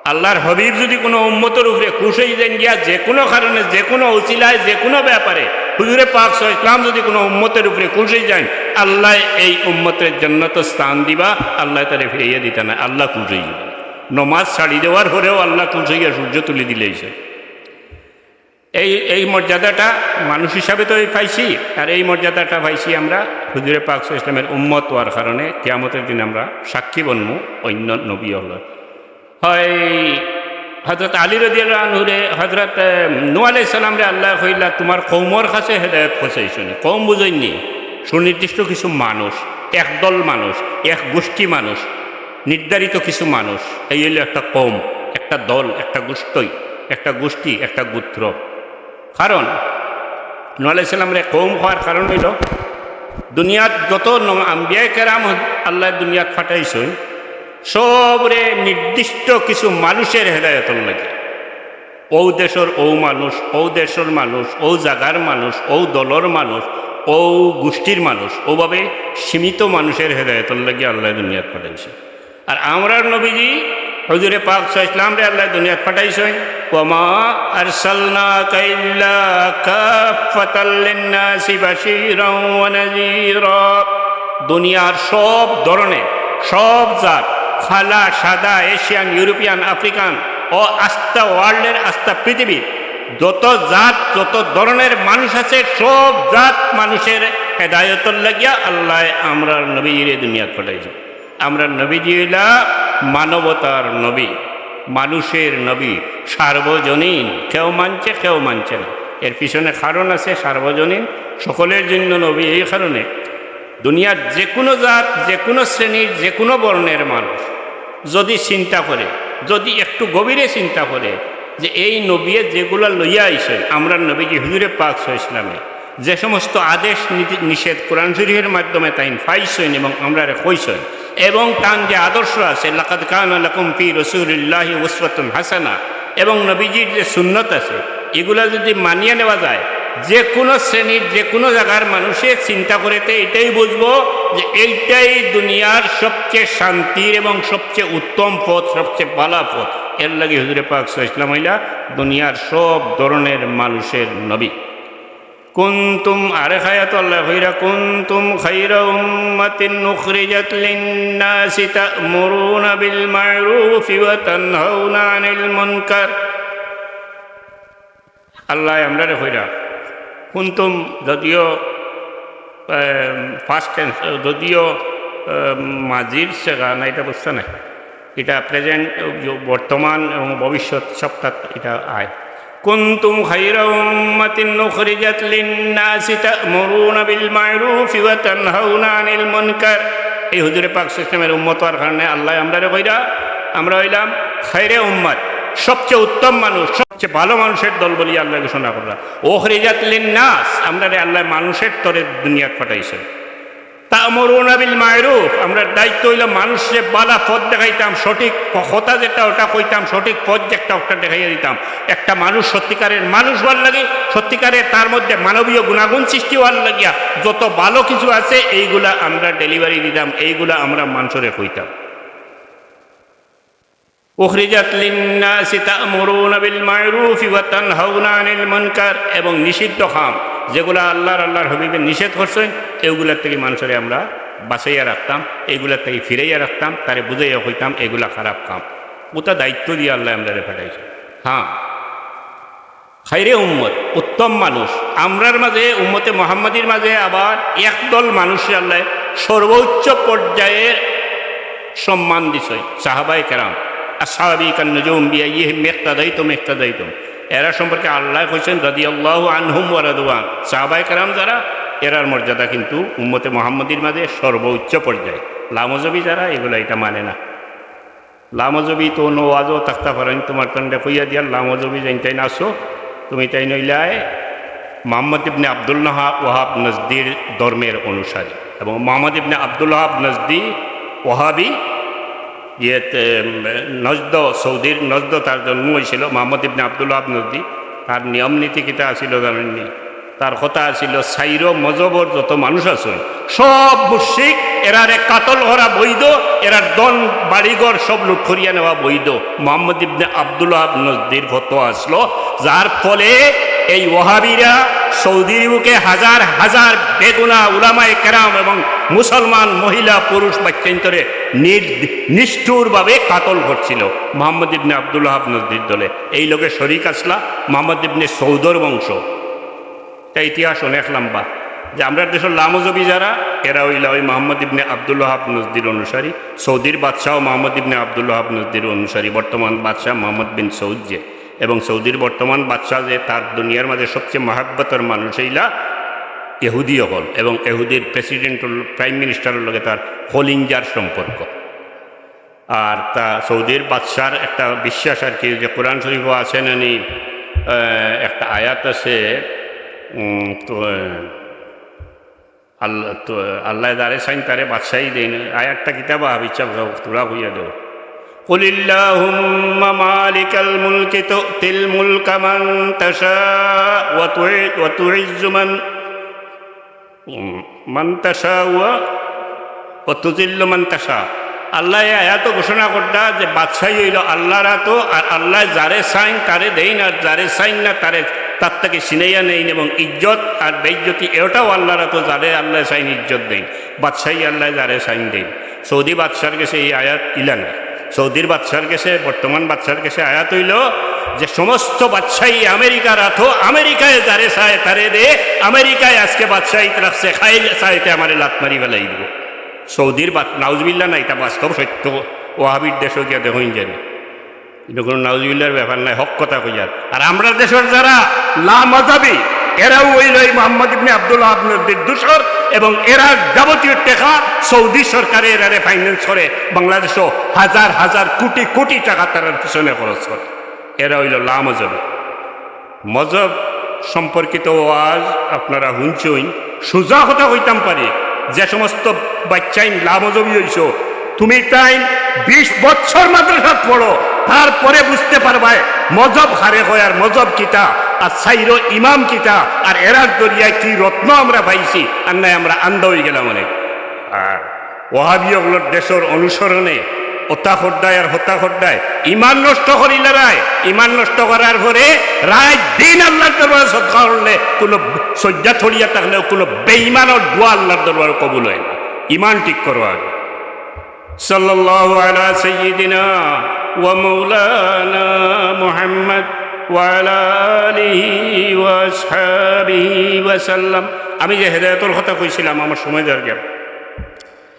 আল্লাহর হাবিব যদি কোনো উম্মতর উপরে খুশ অই যাইন গিয়া, যে কোনো কারণে, যে কোনো উসিলায়, যে কোনো ব্যাপারে, হুজুরে পাক সাল্লাল্লাহু আলাইহি ওয়াসাল্লাম যদি কোনো উম্মতর উপরে খুশ অই যাইন, আল্লাহ এই উম্মতরে জান্নাতো স্থান দিবা, আল্লাহ তারে ফিরাইয়া দিতা না, আল্লাহ খুশ অই যাইবা। নমাজ ছাড়ি দেওয়ার পরেও আল্লাহ খুশ অইয়া সূর্য তুলি দিলাইছে। এই, এই মর্যাদাটা মানুষ হিসাবে তো এই পাইছি, আর এই মর্যাদাটা পাইছি আমরা হুজুরে পাক সাল্লাল্লাহু আলাইহি ওয়াসাল্লামের উম্মত হওয়ার কারণে। কিয়ামতের দিন আমরা সাক্ষী বনমু অন্য নবী অকলর। হয় হযরত আলী রাদিয়াল্লাহু আনহুরে, হযরত, এ, নূহ আলাইহিস সালামরে আল্লাহ কইলা, "তুমার কওমর কাছে হেদায়েত পৌঁছাইছনি।" কওম বুঝইননি? সুনির্দিষ্ট কিছু মানুষ, এক দল মানুষ, এক গোষ্ঠী মানুষ, নির্ধারিত কিছু মানুষ। এই অইলো একটা কওম, একটা দল, একটা গোষ্ঠী, একটা গোষ্ঠী, একটা গোত্র। কারণ নূহ আলাইহিস সালামরে কওম কওয়ার কারণ অইলো, দুনিয়াত যত ন-, আম্বিয়ায়ে কেরাম আল্লাহ দুনিয়াত পাঠাইছইন, সবরে নির্দিষ্ট কিছু মানুষের হেদায়েতর লাগি। অউ দেশর অউ মানুষ, অউ দেশর মানুষ, অউ জাগার মানুষ, অউ দলর মানুষ, অউ গোষ্ঠীর মানুষ, অউভাবে সীমিত মানুষের হেদায়েতর লাগি আল্লাহ দুনিয়াত পাঠাইছইন। আর আমরার নবীজি হুজুরে পাক সাল্লাল্লাহু আলাইহি ওয়াসাল্লামরে আল্লাহ দুনিয়াত পাঠাইছইন, "ওয়া মা আরসালনাকা ইল্লা কাফফাতাল লিন্নাসি বাশীরাও ওয়া নাযীরা।" দুনিয়ার সব ধরনের, সব জাত, কালা, সাদা, এশিয়ান, ইউরোপিয়ান, আফ্রিকান, ও আস্তা ওয়ার্ল্ডের, আস্তা পৃথিবীর যত জাত, যত ধরনের মানুষ আছে, সব জাত মানুষের হেদায়েতর লাগিয়া আল্লাহ আমরার নবীজিরে দুনিয়াত পাঠাইছইন। আমরার নবীজি অইলা মানবতার নবী, মানুষের নবী, সার্বজনীন, কেউ মানছে, কেউ মানছে না। এর পিছনে কারণ আছে, সার্বজনীন, সকলের জন্য নবী। এই কারণে দুনিয়ার যে কোনো জাত, যে কোনো শ্রেণীর, যে কোনো বর্ণের মানুষ যদি চিন্তা করে, যদি একটু গভীরে চিন্তা করে যে এই নবীয়ে যেগুলা লইয়া আইছইন, আমরার নবীজি হুজুরে পাক সাল্লাল্লাহু আলাইহি ওয়াসাল্লামে যে সমস্ত আদেশ নীতি-, নিষেধ কোরআন শরীফের মাধ্যমে তাইন পাইছইন এবং আমরারে কইছইন, এবং তান যে আদর্শ আছে, "লাকাদ কানা লাকুম ফি রাসূলিল্লাহি উসওয়াতুন হাসানা", এবং নবীজির যে সুন্নত আছে, এগুলা যদি মানিয়া নেওয়া যায়, যে কোনো শ্রেণীর, যে কোনো জাগার মানুষে চিন্তা করে তে এইটাই বুঝবো যে এইটাই দুনিয়ার সবচেয়ে শান্তির এবং সবচেয়ে উত্তম পথ, সবচেয়ে বালা পথ। এর লাগি হুজুরে পাক সাল্লাল্লাহু আলাইহি ওয়াসাল্লাম অইলা দুনিয়ার সব ধরনের মানুষের নবী। কুনতুম, আরেক আয়াতো আল্লায় কইরা, "কুনতুম খায়রা উম্মাতিন উখরিজাত লিন-নাসি তা'মুরুনা বিল মা'রুফি ওয়া তানহাউনা আনিল মুনকার।" আল্লায় আমরারে কইরা, কুনতুম যদিও, আহ, past tense, যদিও, আহ, মাজির সেগা না, ইটা বুঝতা নায়। ইটা present, বর্তমান এবং ভবিষ্যৎ সবটাত ইটা আয়। কুনতুম খায়রা উম্মাতিন উখরিজাত লিন-নাসি তা'মুরুনা বিল মা'রুফি ওয়া তানহাউনা আনিল মুনকার। এই হুজুরে পাক সাল্লাল্লাহু আলাইহি ওয়াসাল্লামের উম্মত অওয়ার কারণে আল্লায় আমরারে কইরা, আমরা অইলাম খায়রে উম্মত, সবচেয়ে উত্তম মানুষ, সবচেয়ে ভালো মানুষের দল বলি আল্লায় ঘোষণা কররা। উখরিজাত লিন-নাস, আমরারে আল্লায় মানুষের তরে দুনিয়াত পাঠাইছে। তা'মুরুনা বিল মা'রুফ, আমরার দায়িত্ব অইলো মানুষরে বালা পথ দেখাইতাম, সঠিক ক-, কথা যেটা ওটা কইতাম, সঠিক পথ যেটা ওটা দেখাইয়া দিতাম। একটা মানুষ সত্যিকারের মানুষ অওয়ার লাগি, সত্যিকারের তার মধ্যে মানবীয় গুণাগুণ সৃষ্টি অওয়ার লাগিয়া যত ভালো কিছু আছে, এইগুলা আমরা delivery দিতাম, এইগুলা আমরা মানষরে কইতাম। উখরিজাত লিন-নাসি তা'মুরুনা বিল মা'রুফি ওয়া তানহাউনা আনিল মুনকার, এবং নিষিদ্ধ কাম যেগুলা আল্লাহর, আল্লাহর হাবিবে নিষেধ করছইন, এইগুলার থাকি মানষরে আমরা বাঁচাইয়া রাখতাম, এইগুলার থাকি ফিরাইয়া রাখতাম, তারে বুঝাইয়া কইতাম এগুলা খারাপ কাম। ওটা দায়িত্ব দিয়া আল্লায় আমরারে পাঠাইছে। হ্যাঁ, খায়রে উম্মত, উত্তম মানুষ। আমরার মাঝে, উম্মতে মুহাম্মাদির মাঝে আবার একদল মানুষরে আল্লায় সর্বোচ্চ পর্যায়ে সম্মান দিছে। সাহাবায়ে কেরাম, আসহাবি কান নুজুম বিআইয়িহিম ইক্তাদাইতুম ইক্তাদাইতুম। এরা সম্পর্কে আল্লায় কইছেন, রাদিয়াল্লাহু আনহুম ওয়া রাদু আন। সাহাবায়ে কেরাম যারা, এরার মর্যাদা কিন্তু উম্মতে মুহাম্মাদির মাঝে সর্বোচ্চ পর্যায়ে। লামজহবি যারা, এগুলা ইটা মানে না। লামজহবি তো অনো ওয়াজো থাকতা পারইন, তুমার তানরে কইয়া দিয়ার, লামজহবি যেইন তাইন আছো, তুমি তাইন অইলায় মুহাম্মদ ইবনে আব্দুল নাহা-, ওয়াহাব নজদির ধর্মের অনুসারী। এবং মুহাম্মদ ইবনে আব্দুল ওয়াহাব নজদি ওয়াহাবি, ইয়েতে, উম, নজদ, সৌদির নজদ তার জন্ম অইছিল। মুহাম্মদ ইবনে আব্দুল ওয়াহাব নজদি, তার নিয়ম নীতি কিতা আছিল জানইননি? তার কথা আছিল, চাইরো মজহবর যত মানুষ আছইন, সব মুশরিক, এরারে কাতল করা বৈধ, এরার ধন বাড়িঘর সব লুট করিয়া নেওয়া বৈধ। মুহাম্মদ ইবনে আব্দুল ওয়াহাব নজদির ফতোয়া আছিল, যার ফলে এই ওয়াহাবিরা সৌদির বুকে হাজার হাজার বেগুনা উলামায়ে কেরাম এবং মুসলমান মহিলা, পুরুষ, বাচ্চাইন্তরে নির-, নিষ্ঠুরভাবে কাতল করছিল মুহাম্মদ ইবনে আব্দুল ওয়াহাব নজদির দলে। এই লগে শরিক আছলা মুহাম্মদ ইবনে সৌদর বংশ। তা ইতিহাস অনেক লম্বা, যে আমরার দেশর লামজহবি যারা, এরা অইলা ওই মুহাম্মদ ইবনে আব্দুল ওয়াহাব নজদির অনুসারী। সৌদির বাদশাও মুহাম্মদ ইবনে আব্দুল ওয়াহাব নজদির অনুসারী, বর্তমান বাদশা মুহাম্মদ বিন সৌদ যে। এবং সৌদির বর্তমান বাদশা যে, তার দুনিয়ার মাঝে সবচেয়ে মহব্বতর মানুষ অইলা ইহুদি অকল, এবং ইহুদির president, prime ministerর লগে তার কলিঞ্জার সম্পর্ক। আর তা সৌদির বাদশার একটা বিশ্বাস আর কি, যে কোরআন শরীফও আছে নানি, আহ, একটা আয়াত আছে, উম, তো, আহ, আল্লাহ, তো, আল্লাহ যারে চাইন তারে বাদশাই দেইন। আয়াতটা কিতা বা, হাফিজ সাব, থুড়া কইয়া দেও। قل اللهم مالك الملك تؤتي الملك من تشاء وتعز، وتعز من মান তাশা ওয়া, ওয়া তুযিল্লু মান তাশা। আল্লায় এই আয়াতো ঘোষণা কররা যে বাদশাই অইলো আল্লাহর আতো, আর আল্লায় যারে চাইন তারে দেইন, আর যারে চাইন না তারে, তার থাকি ছিনাইয়া নেইন, এবং ইজ্জত আর বেইজ্জতি এটাও আল্লাহর আতো, যারে আল্লায় চাইন ইজ্জত দেইন, বাদশাই আল্লায় যারে চাইন দেইন। সৌদি বাদশার গেছে এই আয়াত ইলা নাই। সৌদির বাদশার গেছে, বর্তমান বাদশার গেছে আয়াত অইলো যে সমস্ত বাদশাই আমেরিকার আতো, আমেরিকায় যারে চায় তারে দে, আমেরিকায় আজকে বাদশাই রাখছে, খাইল চাইতে আমারে লাত মারি ফালাই দিবো। সৌদির বাদ-, নাউজুবিল্লাহ না, ইটা বাস্তব সত্য। ওয়াহাবির দেশো গিয়া দেখইন জানি, ইনো কোনো নাউজুবিল্লাহর ব্যাপার নায়, হক কথা কইয়ার। আর আমরার দেশর যারা লামজহবি, এরাও অইলো এই মুহাম্মদ ইবনে আব্দুল ওয়াহাব নজদির দোসর, এবং এরার যাবতীয় টেকা সৌদি সরকারে এরারে finance করে, বাংলাদেশো হাজার হাজার কোটি কোটি টেকা তারার পিছনে খরচ করে। এরা অইলো লামজহবি। মজহব সম্পর্কিত ওয়াজ আপনারা হুনছইন, সুজা কথা কইতাম পারি, যে সমস্ত বাচ্চাইন লামজহবি অইছো, তুমি তাইন বিশ বছর মাদ্রাসাত পড়ো, তারপরে বুঝতে পারবায় মজহব কারে কয় আর মজহব কিতা। আর চাইরো ইমাম কিতা, আর এরার জরিয়ায় কি রত্ন আমরা পাইছি, আর নায় আমরা আন্দা অইগেলাম অনে। আর ওহাবি অকলর দেশর অনুসরণে অতা কররায় আর হতা কররায় ইমান নষ্ট করিলারায়। ইমান নষ্ট করার পরে রাইত দিন আল্লার দরবারো সদকা করলে, কুনু সইজ্জা থড়িয়া থাকলেও কুনু বেইমানর দোয়া আল্লার দরবারো কবুল অয় না। ইমান ঠিক করো আগে। সাল্লাল্লাহু আলা সাইয়্যিদিনা ওয়া মাওলানা মুহাম্মদ ওয়া আলা আলিহি ওয়া আসহাবিহি ওয়া সাল্লাম। আমি যে হেদায়েতর কথা কইছিলাম, আমার সময় যার গেল।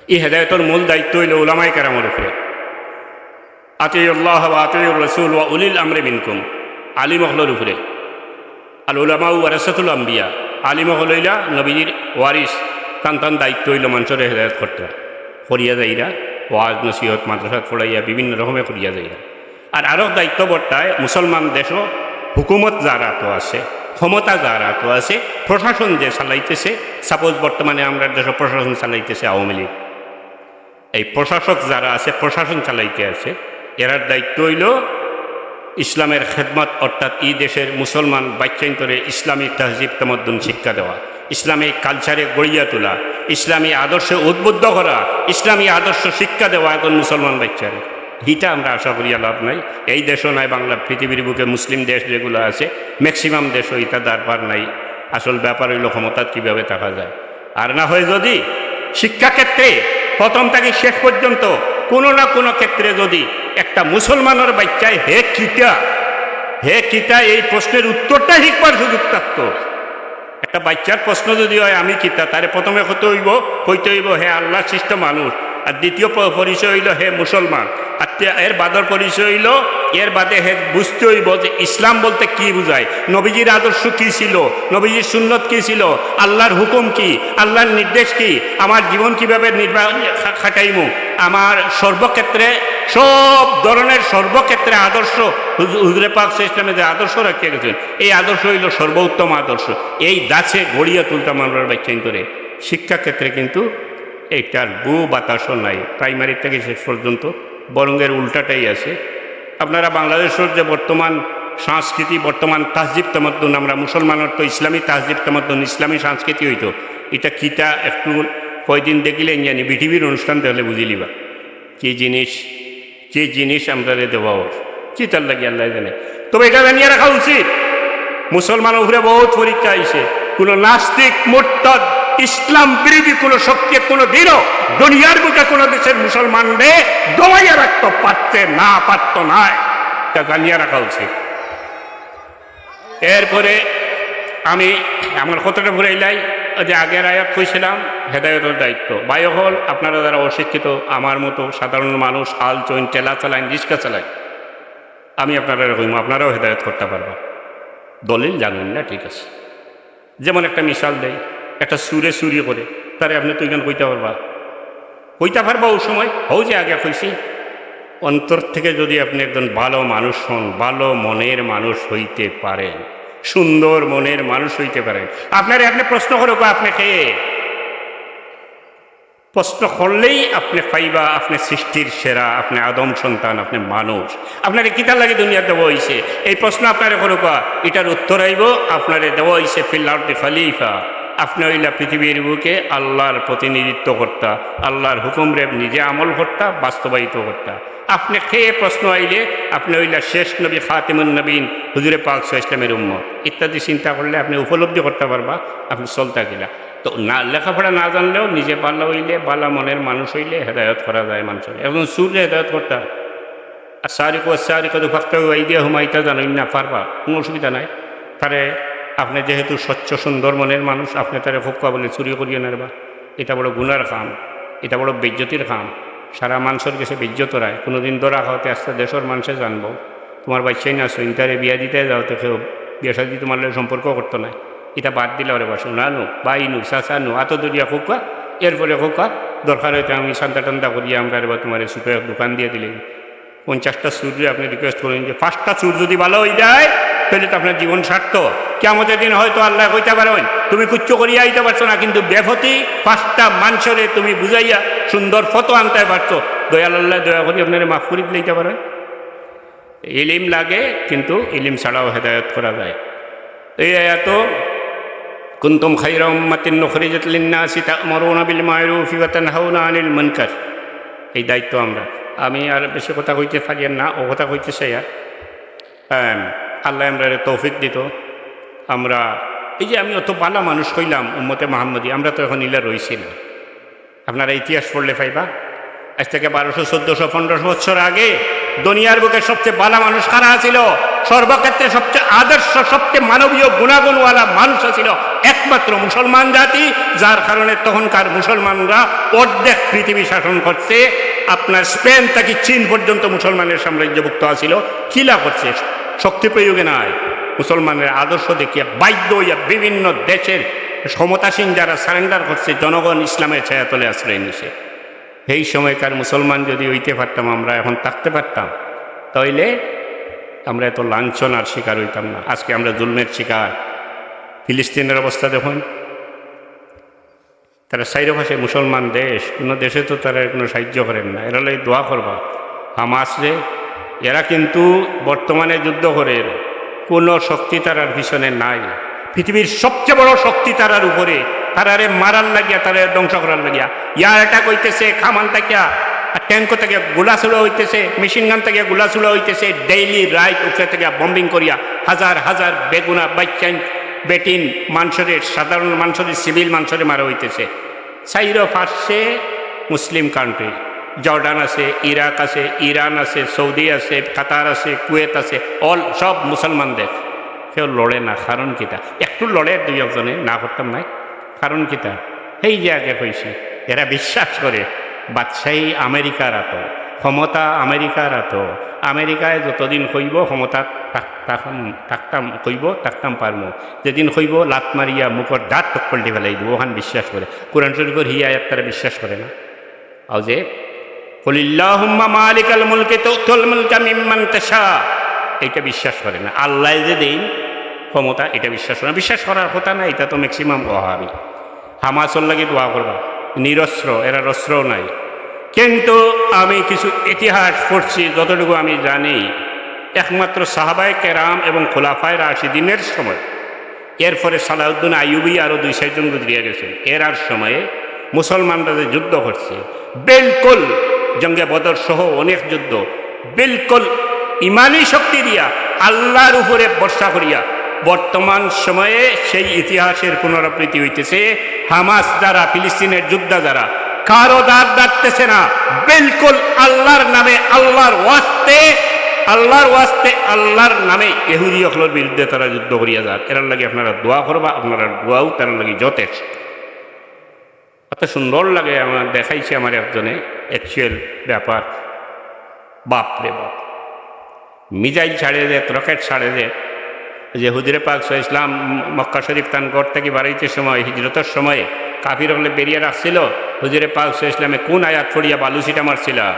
এই হেদায়েতর মূল দায়িত্ব অইলো উলামায়ে কেরামর উপরে। আতিউল্লাহ ওয়া আতিউর রাসূল ওয়া উলিল আমরি মিনকুম, আলিম অকলর উপরে। আল উলামা ওয়ারাসাতুল আম্বিয়া, আলিম অকল অইলা নবীজির ওয়ারিস, তান তান দায়িত্ব অইলো মানষরে হেদায়েত করতা, করিয়া যাইরা, ওয়াজ নসিহত মাদ্রাসাত পড়াইয়া বিভিন্ন রকমে করিয়া যাইরা। আর আরক দায়িত্ব বর্তায় মুসলমান দেশো হুকুমত যার আতো আছে, ক্ষমতা যার আতো আছে, প্রশাসন যে চালাইতেছে, suppose বর্তমানে আমরার দেশো প্রশাসন চালাইতেছে আওয়ামী লীগ, এই প্রশাসক যারা আছে, প্রশাসন চালাইতে আছে, এরার দায়িত্ব অইলো ইসলামের খেদমত, অর্থাৎ ই দেশের মুসলমান বাইচ্চাইন্তরে ইসলামী তহজিব তমদ্দুন শিক্ষা দেওয়া, ইসলামী কালচারে গড়িয়া তোলা, ইসলামী আদর্শে উদ্বুদ্ধ করা, ইসলামী আদর্শ শিক্ষা দেওয়া একজন মুসলমান বাইচ্চারে। হিটা আমরা আশা করিয়া লাভ নাই। এই দেশও নাই, বাংলা, পৃথিবীর বুকে মুসলিম দেশ যেগুলো আছে, ম্যাক্সিমাম দেশও ইটা দরকার নাই। আসল ব্যাপার অইলো ক্ষমতাত কিভাবে থাকা যায়। আর না হয় যদি শিক্ষাক্ষেত্রে প্রথম থাকি শেষ পর্যন্ত কোনো না কোনো ক্ষেত্রে যদি একটা মুসলমানর বাইচ্চায় হে কিতা, হে কিতা, এই প্রশ্নের উত্তরটা শিখবার সুযোগ থাকতো। একটা বাইচ্চার প্রশ্ন যদি হয়, "আমি কিতা?" তারে প্রথমে কইতে অইবো, কইতে অইবো, "হে আল্লার সৃষ্ট মানুষ।" আর দ্বিতীয় প-, পরিচয় অইলো, "হে মুসলমান।" আর তে-, এর বাদর পরিচয় অইলো, এর বাদে হে বুঝতে অইবো যে ইসলাম বলতে কি বুঝায়, নবীজির আদর্শ কি ছিল, নবীজির সুন্নত কি ছিল, আল্লার হুকুম কি, আল্লার নির্দেশ কি, আমার জীবন কিভাবে নির্বাহ, খা-, খাটাইমু, আমার সর্বক্ষেত্রে, সব ধরনের সর্বক্ষেত্রে আদর্শ, হুজু-, হুজুরে পাক সাল্লাল্লাহু আলাইহি ওয়াসাল্লামে যে আদর্শ রাখিয়া গেছেন, এই আদর্শ অইলো সর্বোত্তম আদর্শ। এই দাসে গড়িয়া তুলতাম আমরা বাইচ্চাইন্তরে। শিক্ষাক্ষেত্রে কিন্তু এইটার বু বাতাসও নাই, প্রাইমারি থেকে শেষ পর্যন্ত, বরং এর উল্টাটাই আছে। আপনারা বাংলাদেশের যে বর্তমান সংস্কৃতি, বর্তমান তাহজিব তামাদ্দুন, আমরা মুসলমানর তো ইসলামী তাহজিব তামাদ্দুন, ইসলামী সংস্কৃতি অইতো, ইটা কিতা একটু কয়দিন দেখিলে জানি বিটিভির অনুষ্ঠান দেখলে বুঝিলিবা কি জিনিস, কি জিনিস আমরারে দেওয়া অর, কিতার লাগি আল্লায় জানে। তবে ইটা জানিয়া রাখা উচিত, মুসলমানর উপরে বহুত পরীক্ষা আইছে। কোনো নাস্তিক, মুরতাদ, ইসলাম বিরোধী কোনো শক্তি কোনো দিনও দুনিয়ার বুকে কোনো দেশের মুসলমানরে দমাইয়া রাখতো পারছে না, পারতো নায়। ইটা জানিয়া রাখা উচিত। এরপরে আমি আমার কথাটা ঘুরাইলাই, ওই যে আগের আয়াত কইছিলাম, হেদায়েতর দায়িত্ব। ভাই অকল, আপনারা যারা অশিক্ষিত, আমার মতো সাধারণ মানুষ, হাল চইন, ঠেলা চালাইন, রিক্সা চালাইন, আমি আপনারারে কইমু, আপনারাও হেদায়েত করতা পারবা। দলিল জানইন না, ঠিক আছে। যেমন একটা মিসাল দেই, একটা চুরে চুরি করে, তারে আপনে তো ইখান কইতা পারবা, কইতা পারবা ওই সময়, হউ যে আগে কইছি, অন্তর থেকে যদি আপনে একজন ভালো মানুষ হন, ভালো মনের মানুষ হইতে পারেন, সুন্দর মনের মানুষ হইতে পারেন, আপনারে আপনে প্রশ্ন করউক্কা, আপনে কে? প্রশ্ন করলেই আপনে পাইবা, আপনে সৃষ্টির সেরা, আপনে আদম সন্তান, আপনে মানুষ। আপনারে কিতার লাগি দুনিয়াত দেওয়া অইছে? এই প্রশ্ন আপনারে করউক্কা, ইটার উত্তর আইবো, আপনারে দেওয়া অইছে ফিল আরদি খলিফা। আপনে অইলা পৃথিবীর বুকে আল্লার প্রতিনিধিত্ব করতা, আল্লার হুকুমরে নিজে আমল করতা, বাস্তবায়িত করতা। আপনে কে প্রশ্ন আইলে, আপনে অইলা শেষ নবী খাতিমুন নবীন হুজুরে পাক সাল্লাল্লাহু আলাইহি ওয়াসাল্লামের উম্মত ইত্যাদি চিন্তা করলে আপনে উপলব্ধি করতা পারবা আপনে চলতা কিলা। তো না, লেখাপড়া না জানলেও নিজে ভালা অইলে, ভালা মনের মানুষ অইলে হেদায়েত করা যায় মানুষরে। একজন চুররে হেদায়েত করতা, আর সারিকু ওয়াস সারিকাতু ফাকতাউ আইদিয়াহুমা, ইটা জানইন না, পারবা, কোনো অসুবিধা নাই। তারে আপনে যেহেতু স্বচ্ছ সুন্দর মনের মানুষ, আপনে তারে কউক্কা বুলে চুরি করিও না রেবা, ইটা বড় গুনার কাম, ইটা বড় বেইজ্জতির কাম, সারা মানষর গেছে বেইজ্জত অরায়। কোনোদিন ধরা খাওয়াতে আস্তা দেশর মানষে জানবো, তুমার বাইচ্চাইন আছইন, তারে বিয়া দিতায় যাওতে কেউ বিয়া শাদি তুমার লগে সম্পর্ক করতো নায়। ইটা বাদ দিলাও রেবা, সোনা নু, ভাই নু, চাচা নু, আতো ধরিয়া কউক্কা, এরপরে কউক্কা, দরকার অইতে আমি চান্দা টান্দা করিয়া আমরারে বা তুমারে ছোটো এক দোকান দিয়া দিলে। পঞ্চাশটা চুররে আপনে request করইন যে পাঁচটা চুর যদি ভালা অই যায়, তাইলে তো আপনার জীবন সার্থক। কিয়ামতের দিন হয়তো আল্লায় কইতা পারইন, "তুমি কুচ্ছু করিয়া আইতা পারছো না, কিন্তু বেফতি পাঁচটা মানষরে তুমি বুঝাইয়া সুন্দর পথো আনতায় পারছো।" দয়াল আল্লায় দয়া করি আপনারে মাফ করি দিলাইতা পারইন। ইলিম লাগে, কিন্তু ইলিম ছাড়াও হেদায়েত করা যায়। এই আয়াত, "কুনতুম খায়রা উম্মাতিন উখরিজাত লিন-নাসি তা'মুরুনা বিল মা'রুফি ওয়া তানহাউনা আনিল মুনকার।" এই দায়িত্ব আমরা। আমি আর বেশি কথা কইতে পারি না, অউ কথা কইতে চাই আর। আম, আল্লায় আমরারে তৌফিক দিতো। আমরা, এই যে আমি অত বালা মানুষ কইলাম উম্মতে মুহাম্মদী, আমরা তো এখন ইলা রইছি না। আপনারা ইতিহাস পড়লে পাইবা, আইজ থাকি বারোশো, চৌদ্দশো, পনেরোশো বছর আগে দুনিয়ার বুকে সবচেয়ে বালা মানুষ কারা আছিল? সর্বক্ষেত্রে সবচেয়ে আদর্শ, সবচেয়ে মানবীয় গুণাগুণওয়ালা মানুষ আছিল একমাত্র মুসলমান জাতি, যার কারণে তখনকার মুসলমানরা অর্ধেক পৃথিবী শাসন করছে। আপনার স্পেন থাকি চীন পর্যন্ত মুসলমানের সাম্রাজ্যভুক্ত আছিল। কিলা করছে? শক্তি প্রয়োগে নয়, মুসলমানের আদর্শ দেখিয়া বাধ্য হইয়া বিভিন্ন দেশের ক্ষমতাসীন যারা সারেন্ডার করছে, জনগণ ইসলামের ছায়াতলে আশ্রয় নিছে। সেই সময়কার মুসলমান যদি হইতে পারতাম, আমরা এখন থাকতে পারতাম, তাইলে আমরা এত লাঞ্ছনার শিকার হইতাম না। আজকে আমরা জুলমের শিকার। ফিলিস্তিনের অবস্থা দেখুন, তারা চাইরোপাশে মুসলমান দেশ, কোনো দেশে তো তারা কোনো সাহায্য করেন না। এরা লাগি দোয়া করবা, হামাস রে, এরা কিন্তু বর্তমানে যুদ্ধ করে, কোনো শক্তি তারার পিছনে নাই। পৃথিবীর সবচেয়ে বড় শক্তি তারার উপরে, তারারে মারার লাগিয়া, তারারে ধ্বংস করার লাগিয়া এয়ার অ্যাটাক হইতেছে, কামান থাকিয়া আর ট্যাঙ্ক থাকিয়া গুলা ছুড়া হইতেছে, মেশিন গান থাকিয়া গুলা ছুড়া হইতেছে, ডেইলি রাইত উপরে থাকিয়া বম্বিং করিয়া হাজার হাজার বেগুনা বাচ্চাইন বেটিন মানষরে, সাধারণ মানষরে, সিভিল মানষরে মারা হইতেছে। চাইরোপাশে মুসলিম কান্ট্রি, জর্ডান আছে, ইরাক আছে, ইরান আছে, সৌদি আছে, কাতার আছে, কুয়েত আছে, অল সব মুসলমান দেশ। কেউ লড়ে না, কারণ কিতা? একটু লড়ে দুই একজনে, না করতাম নাই, কারণ কিতা? সেই যে আগে কইছি, এরা বিশ্বাস করে বাদশাহী আমেরিকার আতো, ক্ষমতা আমেরিকার আতো। আমেরিকায় যতদিন কইব ক্ষমতা থাক-, থাক-, থাকতাম কইব, থাকতাম পারমু। যেদিন কইব লাত মারিয়া মুখর দাঁত টক্কলটি ফেলাই দিব, ওখান বিশ্বাস করে। কোরআন শরীফর হি আয়াত তারা বিশ্বাস করে না। আও যে, "কুলিল্লাহুম্মা মালিকাল মুলকি তু'তিল মুলকা মিম্মান তাশা", এটা বিশ্বাস করে না। আল্লায় যে দেইন ক্ষমতা, এটা বিশ্বাস করে না। বিশ্বাস করার কথা না, এটা তো ম্যাক্সিমাম ওয়াহাবি। হামাসর লাগি দোয়া করবা, নিরস্ত্র, এরার অস্ত্রও নাই। কিন্তু আমি কিছু ইতিহাস পড়ছি, যতটুকু আমি জানি, একমাত্র সাহাবায়ে কেরাম এবং খোলাফায়ে রাশিদিনের সময়, এরপরে সালাউদ্দিন আইয়ুবী আরো দুই চাইরজন গুজরিয়া গেছে, এরার সময়ে মুসলমানরা যে যুদ্ধ করছে, বিলকুল জঙ্গে বদর সহ অনেক যুদ্ধ, বিলকুল ইমানি শক্তি দিয়া, আল্লাহর উপরে ভরসা করিয়া। বর্তমান সময়ে সেই ইতিহাসের পুনরাবৃত্তি হইতেছে। হামাস যারা, ফিলিস্তিনের যোদ্ধা যারা, কারো দাঁত ডাকতেছে না, বিলকুল আল্লাহর নামে, আল্লাহর ওয়াস্তে, আল্লাহর ওয়াস্তে, আল্লাহর নামে ইহুদি অকলর বিরুদ্ধে তারা যুদ্ধ করিয়া যার। এরার লাগি আপনারা দোয়া করবা, আপনারা দোয়াও তারার লাগি যথেষ্ট। অত সুন্দর লাগে, আমার দেখাইছে আমার একজনে, অ্যাকচুয়াল ব্যাপার। বাপ রে বাপ, মিজাইল ছাড়ে যে, রকেট ছাড়ে যে, যে হুজুরে পাক সাল্লাল্লাহু আলাইহি ওয়াসাল্লাম মক্কা শরীফ তান ঘর থাকি বাড়াইতে সময়, হিজরতর সময় কাফির অকলে বেরিয়া রাখছিল, হুজুরে পাক সাল্লাল্লাহু আলাইহি ওয়াসাল্লামে কোন আয়াত পড়িয়া বালু ছিটা মারছিলা?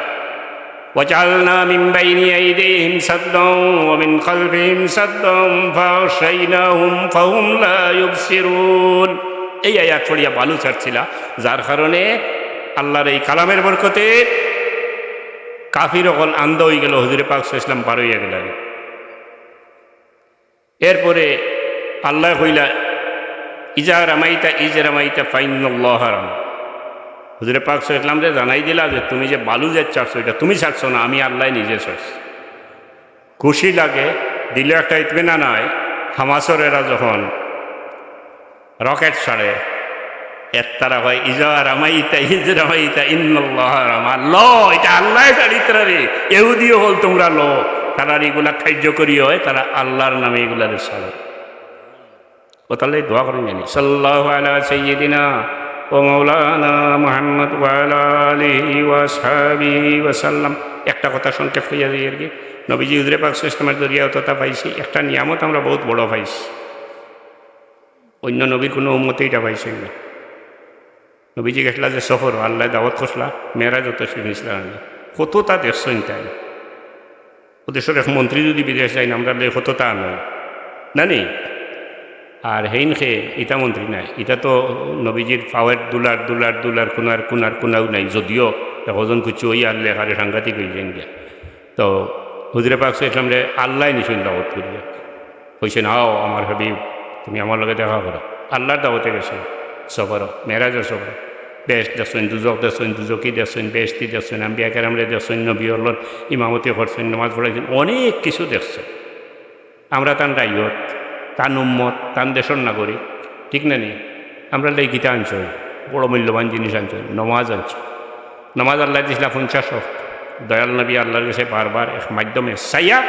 "ওয়াজাআলনা মিন বাইনি আইদিহিম সাদ্দাও ওয়া মিন খালফিহিম সাদ্দাও ফাআগশাইনাহুম ফাহুম লা ইউবসিরুন।" এই আয়াত পড়িয়া বালু ছাড়ছিলা, যার কারণে আল্লাহর এই কালামের বরকতে কাফির অকল আন্ধ হয়ে গেল, হুজুরে পাক সাল্লাল্লাহু আলাইহি ওয়াসাল্লাম বার হইয়া গেলেন। এরপরে আল্লাহ কইলা, "ইজা রামাইতা ইজ রামাইতা ফাইন্নাল্লাহা রামা।" হুজুরে পাক সাল্লাল্লাহু আলাইহি ওয়াসাল্লামরে জানাই দিলা যে, "তুমি যে বালু যে ছাড়ছো, এটা তুমি ছাড়ছো না, আমি আল্লাহ নিজে ছাড়ছি।" খুশি লাগে, দিলে একটা ইতমিনান হয়। হামাসর এরা যখন রকেট ছাড়ে, এর তারা হয়, "ইজা রামাইতা ইজ রামাইতা ইন্নাল্লাহা রামা।" ল, এটা আল্লাহ ছাড়িত্রা রে, ইহুদিও হল তোমরা ল। তারা এগুলা কার্যকরী হয়, তারা আল্লাহর নামে এগুলারে ছাড়ে। ও তাহলে দোয়া করেন জানি, "সাল্লাল্লাহু আলা সাইয়্যিদিনা ওয়া মাওলানা মুহাম্মদ ওয়া আলা আলিহি ওয়া আসহাবিহি ওয়া সাল্লাম।" একটা কথা সংক্ষেপ হইয়া যাই আর কি। নবীজি হুজুরে পাক সাল্লাল্লাহু আলাইহি ওয়াসাল্লামের জরিয়া অতটা পাইছি, একটা নিয়ামত আমরা বহুত বড় পাইছি। অন্য নবীর কোনো উম্মতে এটা পাইছেন না। নবীজি গেছলা যে সফর, আল্লাহ দাওয়াত করছলা, মেরাজ অত শুনেছিলাম আমি। কতটা দেখছেন তাই? ও দেশের এক মন্ত্রী যদি বিদেশ যায় না, আমরা লই কতটা আনো। না নি? আর হেইন খে, ইটা মন্ত্রী নাই। ইটা তো নবীজির পাওয়ের দুলার, দুলার, দুলার, কুনার, কুনার, কুনাও নাই। যদিও একজন কুচু হইয়া আল্লাহ হারে সাংঘাতিক হয়ে যান গিয়া। তো হুজুরে পাক সাল্লাল্লাহু আলাইহি ওয়াসাল্লামরে আল্লাহ নিছইন দাওয়াত করিয়া। কইছেন, "আও আমার হাবিব, তুমি আমার লগে দেখা করো। আল্লাহর দাওয়াতে গেছইন সফরো, মেরাজর সফরো। বেহেশত দেখছইন, দুজখ দেখছইন, দুজখি দেখছইন, বেহেশতি দেখছইন, আম্বিয়া কেরামরে দেখছইন, নবী অকলর ইমামতি করছইন, নমাজ পড়াইছইন, অনেক কিছু দেখছইন। আমরা তান রাইয়ত, তান উম্মত, তান দেশর নাগরিক, ঠিক না নি? আমরার লাগি কিতা আনছইন? বড় মূল্যবান জিনিস আনছইন, নমাজ আনছইন। নমাজ আল্লায় দিছলা পঞ্চাশ ওয়াক্ত। দয়াল নবী আল্লাহর গেছে বারবার এক মাধ্যমে চাইয়া,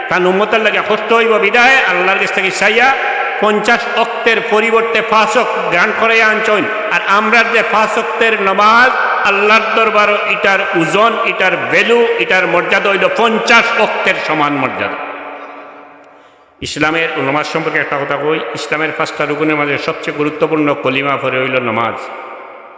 তান উম্মতর লাগি কষ্ট অইবো বিধায় আল্লাহর গেছ থাকি চাইয়া পঞ্চাশ ওয়াক্তের পরিবর্তে পাঁচ ওয়াক্ত grant করাইয়া আনছইন। আর আমরার যে পাঁচ ওয়াক্তের নমাজ, আল্লাহর দরবারো ইটার ওজন, ইটার value, ইটার মর্যাদা অইলো পঞ্চাশ ওয়াক্তের সমান মর্যাদা। ইসলামের নমাজ সম্পর্কে একটা কথা কই, ইসলামের পাঁচটা রুকুনের মাঝে সবচেয়ে গুরুত্বপূর্ণ কলিমা পরে অইলো নমাজ।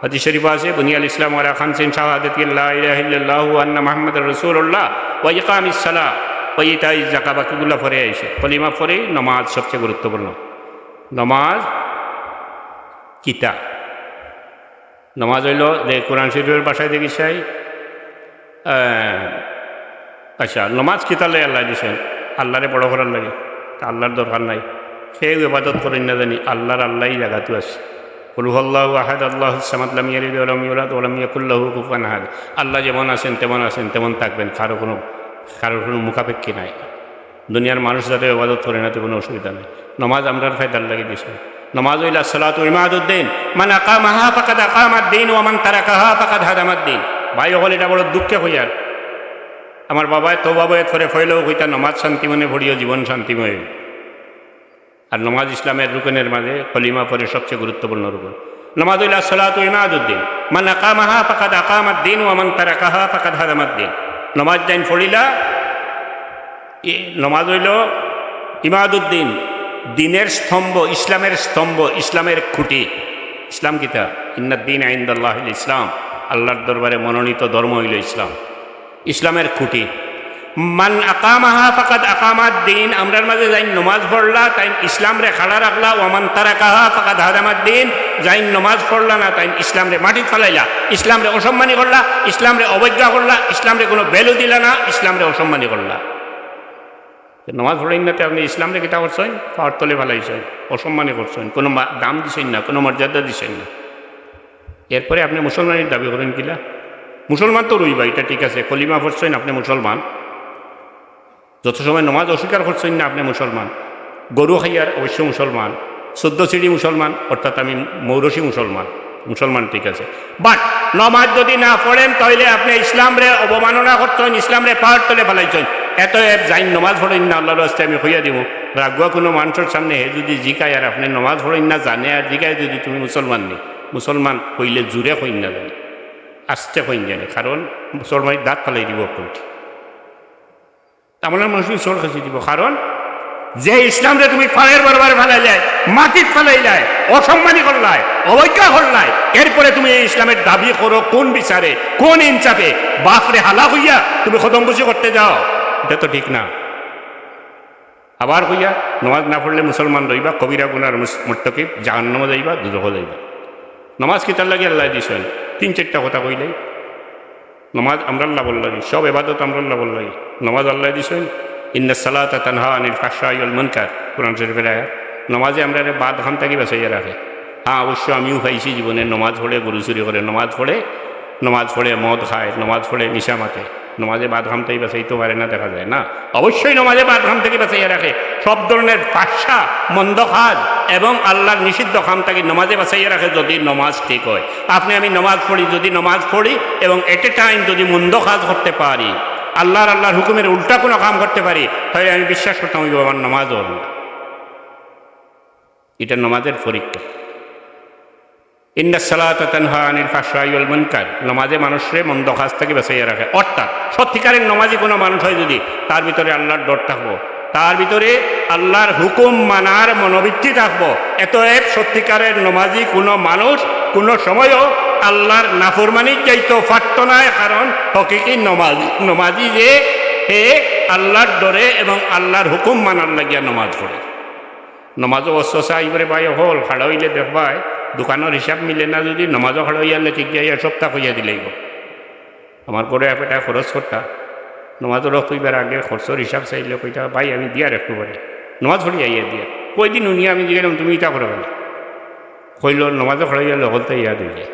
হাদিস শরীফ আছে, "বুনিয়াল ইসলাম আলা খামসিন, শাহাদাতি আল্লা ইলাহা ইল্লাল্লাহু ওয়া আন্না মুহাম্মাদার রাসূলুল্লাহ, ওয়া ইকামিস সালাহ, ওয়া ইতাইজ যাকাত", বাকিগুলা পরে আইছে। কলিমা পরে নমাজ সবচেয়ে গুরুত্বপূর্ণ। নমাজ কিতা? নমাজ অইলো যে কোরআন শরীফর ভাষায় দেখি চাই, আহ, আচ্ছা, নমাজ কিতার লাগি আল্লায় দিছইন? আল্লাহরে বড় করার লাগি। তে আল্লাহর দরকার নাই। কেউ ইবাদত করইন না জানি, আল্লাহর আল্লাহ জাগাত আছে। কুল হুয়াল্লাহু আহাদ, আল্লাহুস সামাদ, লাম ইয়ালিদ ওয়া লাম ইউলাদ ওয়া লাম ইয়াকুল লাহু কুফুয়ান আহাদ। আল্লাহ যেমন আছইন, তেমন আছইন, তেমন থাকবেন, কারো কোনো, কারোর কোনো মুখাপেক্ষী নাই। দুনিয়ার মানুষ যাতে ইবাদত করে না, তে কোনো অসুবিধা নাই। নমাজ আমরার ফায়দার লাগি দিছইন। নমাজ অইলো আসসালাতু ইমাদুদ্দিন, মান আকামাহা ফাকাদ আকামাদ্দিন ওয়া মান তারাকাহা ফাকাদ হাদামাদ্দিন। ভাই অকল, ইটা বড় দুঃখে কইয়ার। আমার বাবায় তওবা বয়াত পড়ে পয়লাউ কইতা, "নমাজ শান্তি মনে পড়িও, জীবন শান্তিময় অইবো।" আর নমাজ ইসলামের রুকনের মাঝে কলিমা পরে সবচেয়ে গুরুত্বপূর্ণ রুকন। নমাজ অইলো আসসালাতু ইমাদুদ্দিন, মান আকামাহা ফাকাদ আকামাদ্দিন ওয়া মান তারাকাহা ফাকাদ হাদামাদ্দিন। নমাজ যাইন পড়িলা, ই নমাজ অইলো ইমাদুদ্দিন, দিনের স্তম্ভ, ইসলামের স্তম্ভ, ইসলামের খুঁটি। ইসলাম কিতা? ইন্নাদ্দিন ইনদাল্লাহিল ইসলাম, আল্লাহর দরবারে মনোনীত ধর্ম অইলো ইসলাম। ইসলামের খুঁটি। মান আকামাহা ফাকাদ আকামাদ্দিন, আমরার মাঝে যাইন নমাজ পড়লা, তাইন ইসলামরে খাড়া রাখলা, ওয়া মান তারাকাহা ফাকাদ হাদামাদ্দিন, যাইন নমাজ পড়লা না, তাইন ইসলামরে মাটিত ফালাইলা, ইসলামরে অসম্মানী করলা, ইসলামরে অবজ্ঞা করলা, ইসলামরে কোনো value দিলা না, ইসলামরে অসম্মানী করলা। নমাজ পড়ইন না তে আপনে ইসলামরে কিতা করছইন? পাওর তলে ফালাইছইন, অসম্মানী করছইন, কোনো মা-, দাম দিছইন না, কোনো মর্যাদা দিছইন না। এরপরে আপনে মুসলমানির দাবি করইন কিলা? মুসলমান তো রইবা, ইটা ঠিক আছে, কলিমা পড়ছইন, আপনে মুসলমান। যত সময় নমাজ অস্বীকার করছইন না, আপনে মুসলমান। গরু খাইয়ার অবশ্য মুসলমান, চোদ্দ সিঁড়ি মুসলমান, অর্থাৎ আমি মৌরসি মুসলমান, মুসলমান ঠিক আছে। But নমাজ যদি না পড়েন, তাইলে আপনে ইসলামরে অবমাননা করছইন, ইসলামরে পাওর তলে ফালাইছইন। অতএব যাইন নমাজ পড়ইন না, আল্লাহর ওয়াস্তে আমি কইয়া দিমু। রাগুয়া কোনো মানুষর সামনে হে যদি জিকায় আর আপনে নমাজ পড়ইন না জানে আর জিকায় যদি তুমি মুসলমান নি, মুসলমান কইলে জুরে কইন না জানি, আস্তে কইন জানি, কারণ মুসলমানের দাঁত ফালাই দিব কোনটি। আমলার মানুষ চোর খেসি দিব, কারণ যে ইসলামরে তুমি পাওর বরাবর ফালাইলায়, মাটিত ফালাইলায়, অসম্মানী করলায়, অবজ্ঞা করলায়, এরপরে তুমি এই ইসলামের দাবি করো কোন বিচারে, কোন ইনসাফে? বাপরে হালা কইয়া তুমি কদমবুসি করতে যাও, ইটা তো ঠিক না। আবার কইয়া, নমাজ না পড়লে মুসলমান রইবা, কবিরা গুনার মুস-, মুর্তকিব, জাহান্নামো যাইবা, দুজখো যাইবা। নমাজ কিতার লাগি আল্লায় দিছইন? তিন চাইরটা কথা কইলাই। নমাজ আমরার লাভর লাগি, সব ইবাদত আমরার লাভর লাগি। নমাজ আল্লায় দিছইন, ইন্নাস সালাতা তানহা আনিল ফাহশাই ওয়াল মুনকার, কোরআন শরীফর আয়াত। নমাজে আমরারে বাদ কাম থাকি বাঁচাইয়া রাখে। হ্যাঁ, অবশ্য আমিও পাইছি জীবনে, নমাজ পড়ে, গরু চুরি করে, নমাজ পড়ে, নমাজ পড়ে মদ খায়, নমাজ পড়ে নিশা মাতে। নমাজে বাদ কাম থাকি বাঁচাইতে পারে না, দেখা যায় না। অবশ্যই নমাজে বাদ কাম থাকি বাঁচাইয়া রাখে, সব ধরনের ফাহশা, মন্দ কাজ এবং আল্লাহর নিষিদ্ধ কাম থাকি নমাজে বাঁচাইয়া রাখে, যদি নমাজ ঠিক হয়। আপনে আমি নমাজ পড়ি, যদি নমাজ পড়ি এবং at a time যদি মন্দ কাজ করতে পারি, আল্লাহর, আল্লাহর হুকুমের উল্টা কোনো কাম করতে পারি, তাইলে আমি বিশ্বাস করতাম, "ওই বাবার নমাজ হল না।" ইটা নমাজের পরীক্ষা। ইন্নাস সালাতা তানহা আনিল ফাহশাই ওয়াল মুনকার, নমাজে মানুষরে মন্দ কাজ থাকি বাঁচাইয়া রাখে। অর্থাৎ সত্যিকারের নমাজি কোনো মানুষ হয় যদি, তার ভিতরে আল্লাহর ডর থাকবো, তার ভিতরে আল্লাহর হুকুম মানার মনোবৃত্তি থাকবো, অতএব সত্যিকারের নমাজি কোনো মানুষ কোনো সময়ও আল্লাহর নাফরমানিত যাইতো পারতো নায়, কারণ হকিকি নমাজি, নমাজি যে হে আল্লাহর ডরে এবং আল্লাহর হুকুম মানার লাগিয়া নমাজ পড়ে। নমাজও ওয়াসওয়াসা আইবো রে ভাই অকল, খাড়া অইলে দেখবায়, দোকানর হিসাব মিলে না যদি, নমাজও খাড়া অইয়া লেখি গিয়া এক সপ্তাহ কইয়া দিলাইবো। আমার ঘরো এক বেটায় খরচ করতা, নমাজর ওয়াক্ত অইবার আগে খরচর হিসাব চাইলে কইতা, "ভাই, আমি দিয়ার একটু পরে, নমাজ পড়ি আইয়া দিয়ার।" কয়দিন হুনিয়া আমি জিগাইলাম, "তুমি ইতা করো কেনে?" কইল, "নমাজো খাড়াইয়া লগলতা ইয়াদ অইযায়।"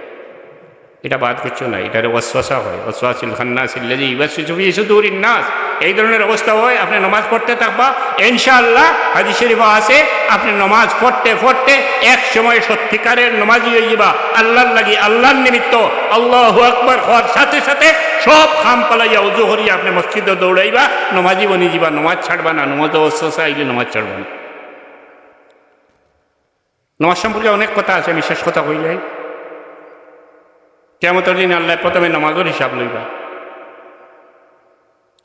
ইটা বাদ কিচ্ছু নায়, ইটারে ওয়াসওয়াসা কয়, ওয়াসওয়াসিল খান্নাসিল্লাযী ইউওয়াসওয়িসু ফী সুদুরিন নাস। এই ধরনের অবস্থা অয়, আপনে নমাজ পড়তে থাকবা, ইনশাআল্লাহ হাদিস শরীফো আছে, আপনে নমাজ পড়তে পড়তে এক সময় সত্যিকারের নমাজি অইযিবা, আল্লাহর লাগি, আল্লাহর নিমিত্ত আল্লাহু আকবার কওয়ার সাথে সাথে সব কাম ফালাইয়া উজু করিয়া আপনে মসজিদো দৌড়াইবা, নমাজি বনিযিবা, নমাজ ছাড়বা না, নমাজো ওয়াসওয়াসা আইলে নমাজ ছাড়বা না। নমাজ সম্পর্কে অনেক কথা আছে, আমি শেষ কথা কইলে, কিয়ামতর দিন আল্লায় প্রথমে নমাজর হিসাব লইবা।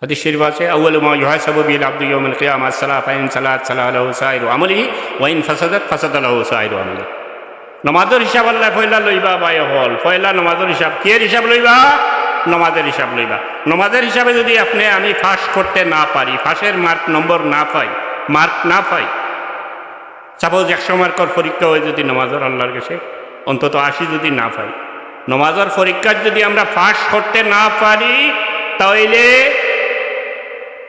হাদিস শরীফ আছে, "আউয়ালু মা ইউহাসাবু বিহিল আবদু ইয়াউমাল কিয়ামা আসসালাহ, ফাইন সালাহাত সালাহা লাহু সাইরু আমালিহি, ওয়াইন ফাসাদাত ফাসাদা লাহু সাইরু আমালিহি।" নমাজর হিসাব আল্লায় পয়লা লইবা, ভাই অকল, পয়লা নমাজর হিসাব। কিয়ের হিসাব লইবা? নমাজর হিসাব লইবা। নমাজর হিসাবে যদি আপনে আমি পাস করতে না পারি, পাসের মার্ক, নম্বর না পাই, মার্ক না পাই, সাপোজ একশো মার্কর পরীক্ষা অয় যদি নমাজর আল্লাহর গেছে, অন্তত আশি যদি না পাই, নমাজর পরীক্ষাত যদি আমরা পাস করতে না পারি, তাইলে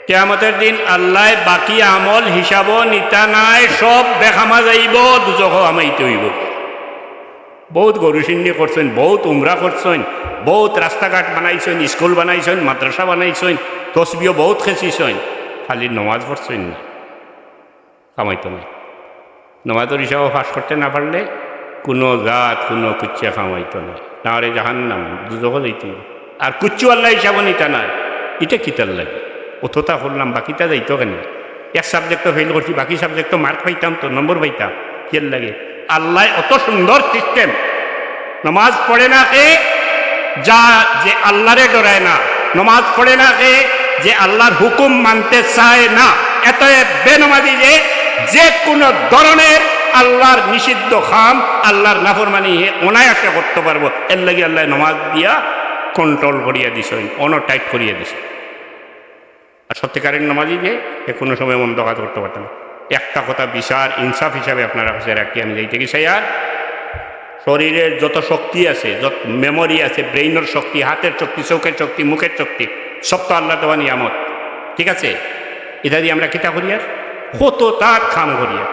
কিয়ামতর দিন আল্লায় বাকি আমল হিসাবো নিতা নায়, সব বেকামা যাইবো, দুজখো হামাইতে অইবো। বউত গরু সিন্নি করছইন, বউত উমরা করছইন, বউত রাস্তাঘাট বানাইছইন, স্কুল বানাইছইন, মাদ্রাসা বানাইছইন, তসবিও বউত খেছিছইন, খালি নমাজ পড়ছইন না। কামাইতো নায়। নমাজর হিসাবো পাস করতে না পারলে কুনু জাত, কুনু কিচ্ছু কামাইতো নায়। নারে জাহান্নাম, দুজখো যাইতে অইবো। আর কিচ্ছু আল্লায় হিসাবো নিতা নায়। ইটা কিতার লাগি? অততা করলাম, বাকিতা যাইতো কেনে? এক সাবজেক্টো ফেইল করছি, বাকি সাবজেক্টো মার্ক পাইতাম তো, নম্বর পাইতাম। কিয়ের লাগি? আল্লায় অত সুন্দর সিস্টেম। নমাজ পড়ে না কে, যা, যে আল্লাহরে ডরায় না। নমাজ পড়ে না কে, যে আল্লাহর হুকুম মানতে চায় না। এত বেনমাজি যে, যে কোনো ধরনের আল্লাহর নিষিদ্ধ কাম, আল্লাহর নাফরমানি হে অনায়াসে করতে পারবো। এর লাগি আল্লায় নমাজ দিয়া কন্ট্রোল করিয়া দিছইন, অনো টাইট করিয়া দিছইন। আর সত্যিকারের নমাজি যে, এ কোনো সময় মন্দ কাজ করতে পারতো না। একটা কথা বিচার ইনসাফ হিসাবে আপনারা কাছে রাখি, আমি যাইতে কি চাই আর শরীরের যত শক্তি আছে, যত মেমোরি আছে, ব্রেইনর শক্তি, হাতের শক্তি, চোখের শক্তি, মুখের শক্তি, সব তো আল্লাহর দেওয়া নিয়ামত, ঠিক আছে? ইতা দি আমরা কিতা করিয়ার? কততা কাম করিয়ার,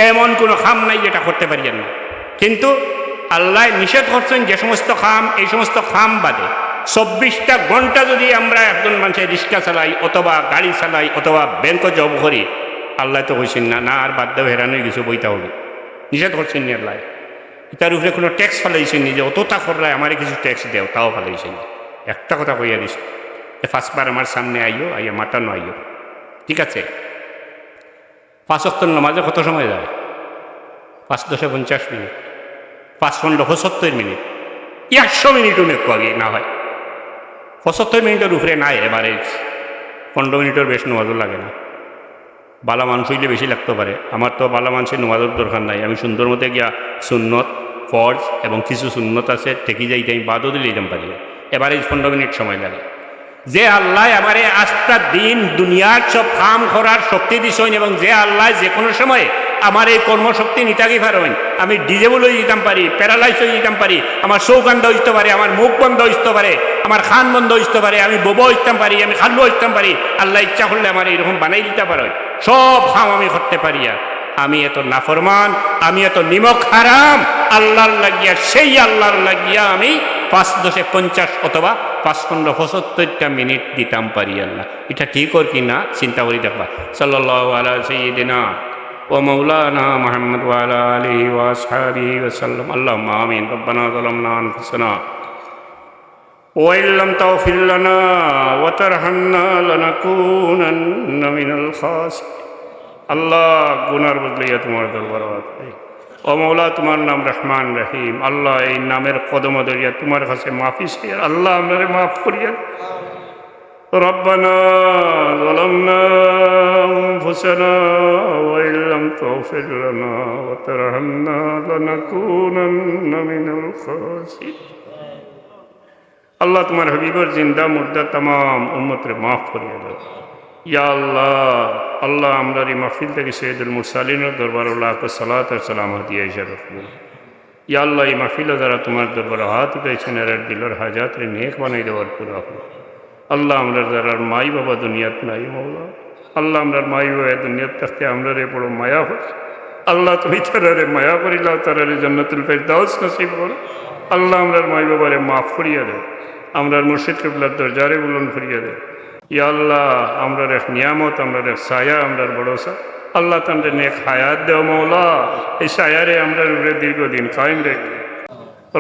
এমন কোনো কাম নাই যেটা করতে পারিয়ার না। কিন্তু আল্লায় নিষেধ করছইন যে সমস্ত কাম, এই সমস্ত কাম বাদে চব্বিশটা ঘন্টা যদি আমরা একজন মানষে রিক্সা চালাই অথবা গাড়ি চালাই অথবা ব্যাংকো জব করি, আল্লায় তো কইছইন না, "না, আর বাদ দেও, হেরান অইগেছো, বইতা অইবো।" নিষেধ করছইন নি আল্লায়? ইতার উপরে কোনো ট্যাক্স ফালাইছইন নি যে অততা কররায়, আমারে কিছু ট্যাক্স দেও, তাও ফালাইছইন নি। একটা কথা কইয়া দিছইন যে পাঁচবার আমার সামনে আইও, আইয়া মাতানো আইও, ঠিক আছে? পাঁচ ওয়াক্তর নমাজে কত সময় যায়? পাঁচ দশে পঞ্চাশ মিনিট, পাঁচ পনেরো পঁচাত্তর মিনিট, একশো মিনিটও নেক আগে না হয়, পঁচাত্তর মিনিটর উপরে নাই এভারেজ। পনেরো মিনিটর বেশ নমাজও লাগে না। বালা মানুষ অইলে বেশি লাগতে পারে। আমার তো বালা মানুষের নমাজর দরকার নাই, আমি সুন্দর মতো গিয়া সুন্নত, ফরজ এবং কিছু সুন্নত আছে, ঠেকি যাইতে আমি বাদও দিলে যাইতাম পারি। এভারেজ পনেরো মিনিট সময় লাগে। যে আল্লায় আমারে আস্তা দিন দুনিয়ার সব কাম করার শক্তি দিছইন এবং যে আল্লায় যে কোনো সময় আমার এই কর্মশক্তি নিতাকি পারইন, আমি ডিজেবল অইযিতাম পারি, প্যারালাইজ অইযিতাম পারি, আমার চউখ আন্দা অইতে পারে, আমার মুখ বন্ধ অইতে পারে, আমার কান বন্ধ অইতে পারে, আমি বোবা অইতাম পারি, আমি কাল্লু অইতাম পারি, আল্লায় ইচ্ছা করলে আমারে এইরকম বানাই দিতা পারইন। সব কাম আমি করতে পারি আর আমি এত নাফরমান, আমি এত নিমক হারাম আল্লাহর লাগিয়া, সেই আল্লাহর লাগিয়া আমি পাঁচ দশে পঞ্চাশ অথবা পাঁচ পনেরো পঁচাত্তরটা মিনিট দিতাম পারি আল্লাহ। ইটা ঠিক অর কি না চিন্তা করি দেখবা। সাল্লাল্লাহু আলা সাইয়্যিদিনা ওয়া মাওলানা মুহাম্মদ ওয়া আলা আলিহি ওয়া আসহাবিহি ওয়া সাল্লাম। আল্লাহুম্মা আমিন। রব্বানা যালামনা আনফুসানা وإن لم تغفر لنا وترحمنا لنكونن من الخاسرين। আল্লাহ, গুনার বদলিয়া তোমার দরবারো আত পাই। ও মৌলা, তোমার নাম রহমান রহিম। আল্লাহ, এই নামের কদম ধরিয়া তোমার কাছে মাফি চাই। আল্লাহ, আমরারে মাফ করিয়া। ربنا ظلمنا أنفسنا وإن لم تغفر لنا وترحمنا لنكونن من الخاسرين। আল্লাহ, তোমার হাবিবর জিন্দা মুর্দা তামাম উম্মতরে মাফ করিয়া দেও। ইয়া আল্লাহ, আল্লাহ, আমরার এই মাহফিল থাকি সৈয়দুল মুরসালিনর দরবারো লাখো সালাত আর সালাম হাদিয়া হিসাবে কবুল। ইয়া আল্লাহ, এই মাহফিলো যারা তোমার দরবারো হাত উঠাইছইন, এরার দিলর হাজাতরে নেক বানাই দেওয়ার পুরা করো। আল্লাহ, আমরার যারার মাই বাবা দুনিয়াত নাই মৌলা, আল্লাহ, আমরার মাই বাবা দুনিয়াত থাকতে আমরারে বড় মায়া করছে। আল্লাহ, তুমি তারারে মায়া করিলাও, তারারে জান্নাতুল ফেরদাউস নসিব করো। আল্লাহ, আমরার মাই বাবারে মাফ করিয়া দেও, আমরার মুর্শিদ কিবলার দরজারে বুলন্দ করিয়া দেও। ইয়া আল্লাহ, আমরার এক নিয়ামত, আমরার এক ছায়া, আমরার ভরসা। আল্লাহ, তানরে নেক হায়াত দেও মওলা, এই ছায়ারে আমরার উপরে দীর্ঘদিন কায়েম রেখো।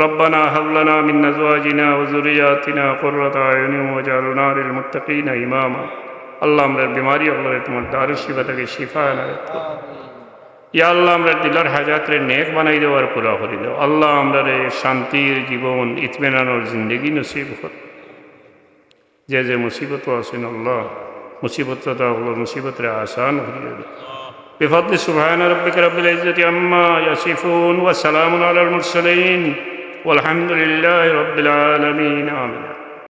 ربنا هب لنا من أزواجنا وذرياتنا قرة أعين واجعلنا للمتقين إماما। আল্লাহ, আমরার বিমারি অকলরে তোমার দারুশ শিফা থাকি শিফা এনায়েত করো। ইয়া আল্লাহ, আমরার দিলর হাজাতরে নেক বানাই দেও আর পুরা করি দেও। আল্লাহ, আমরারে শান্তির জীবন, ইতমিনানর জিন্দেগি নসিব করো। যে যে মুসিবতো আছইন আল্লাহ, মুসিবতদাতা অকলর মুসিবতরে আসান করিয়া দেও। بفضل سبحان ربك رب العزة عما يصفون وسلام على المرسلين والحمد لله رب العالمين. آمين.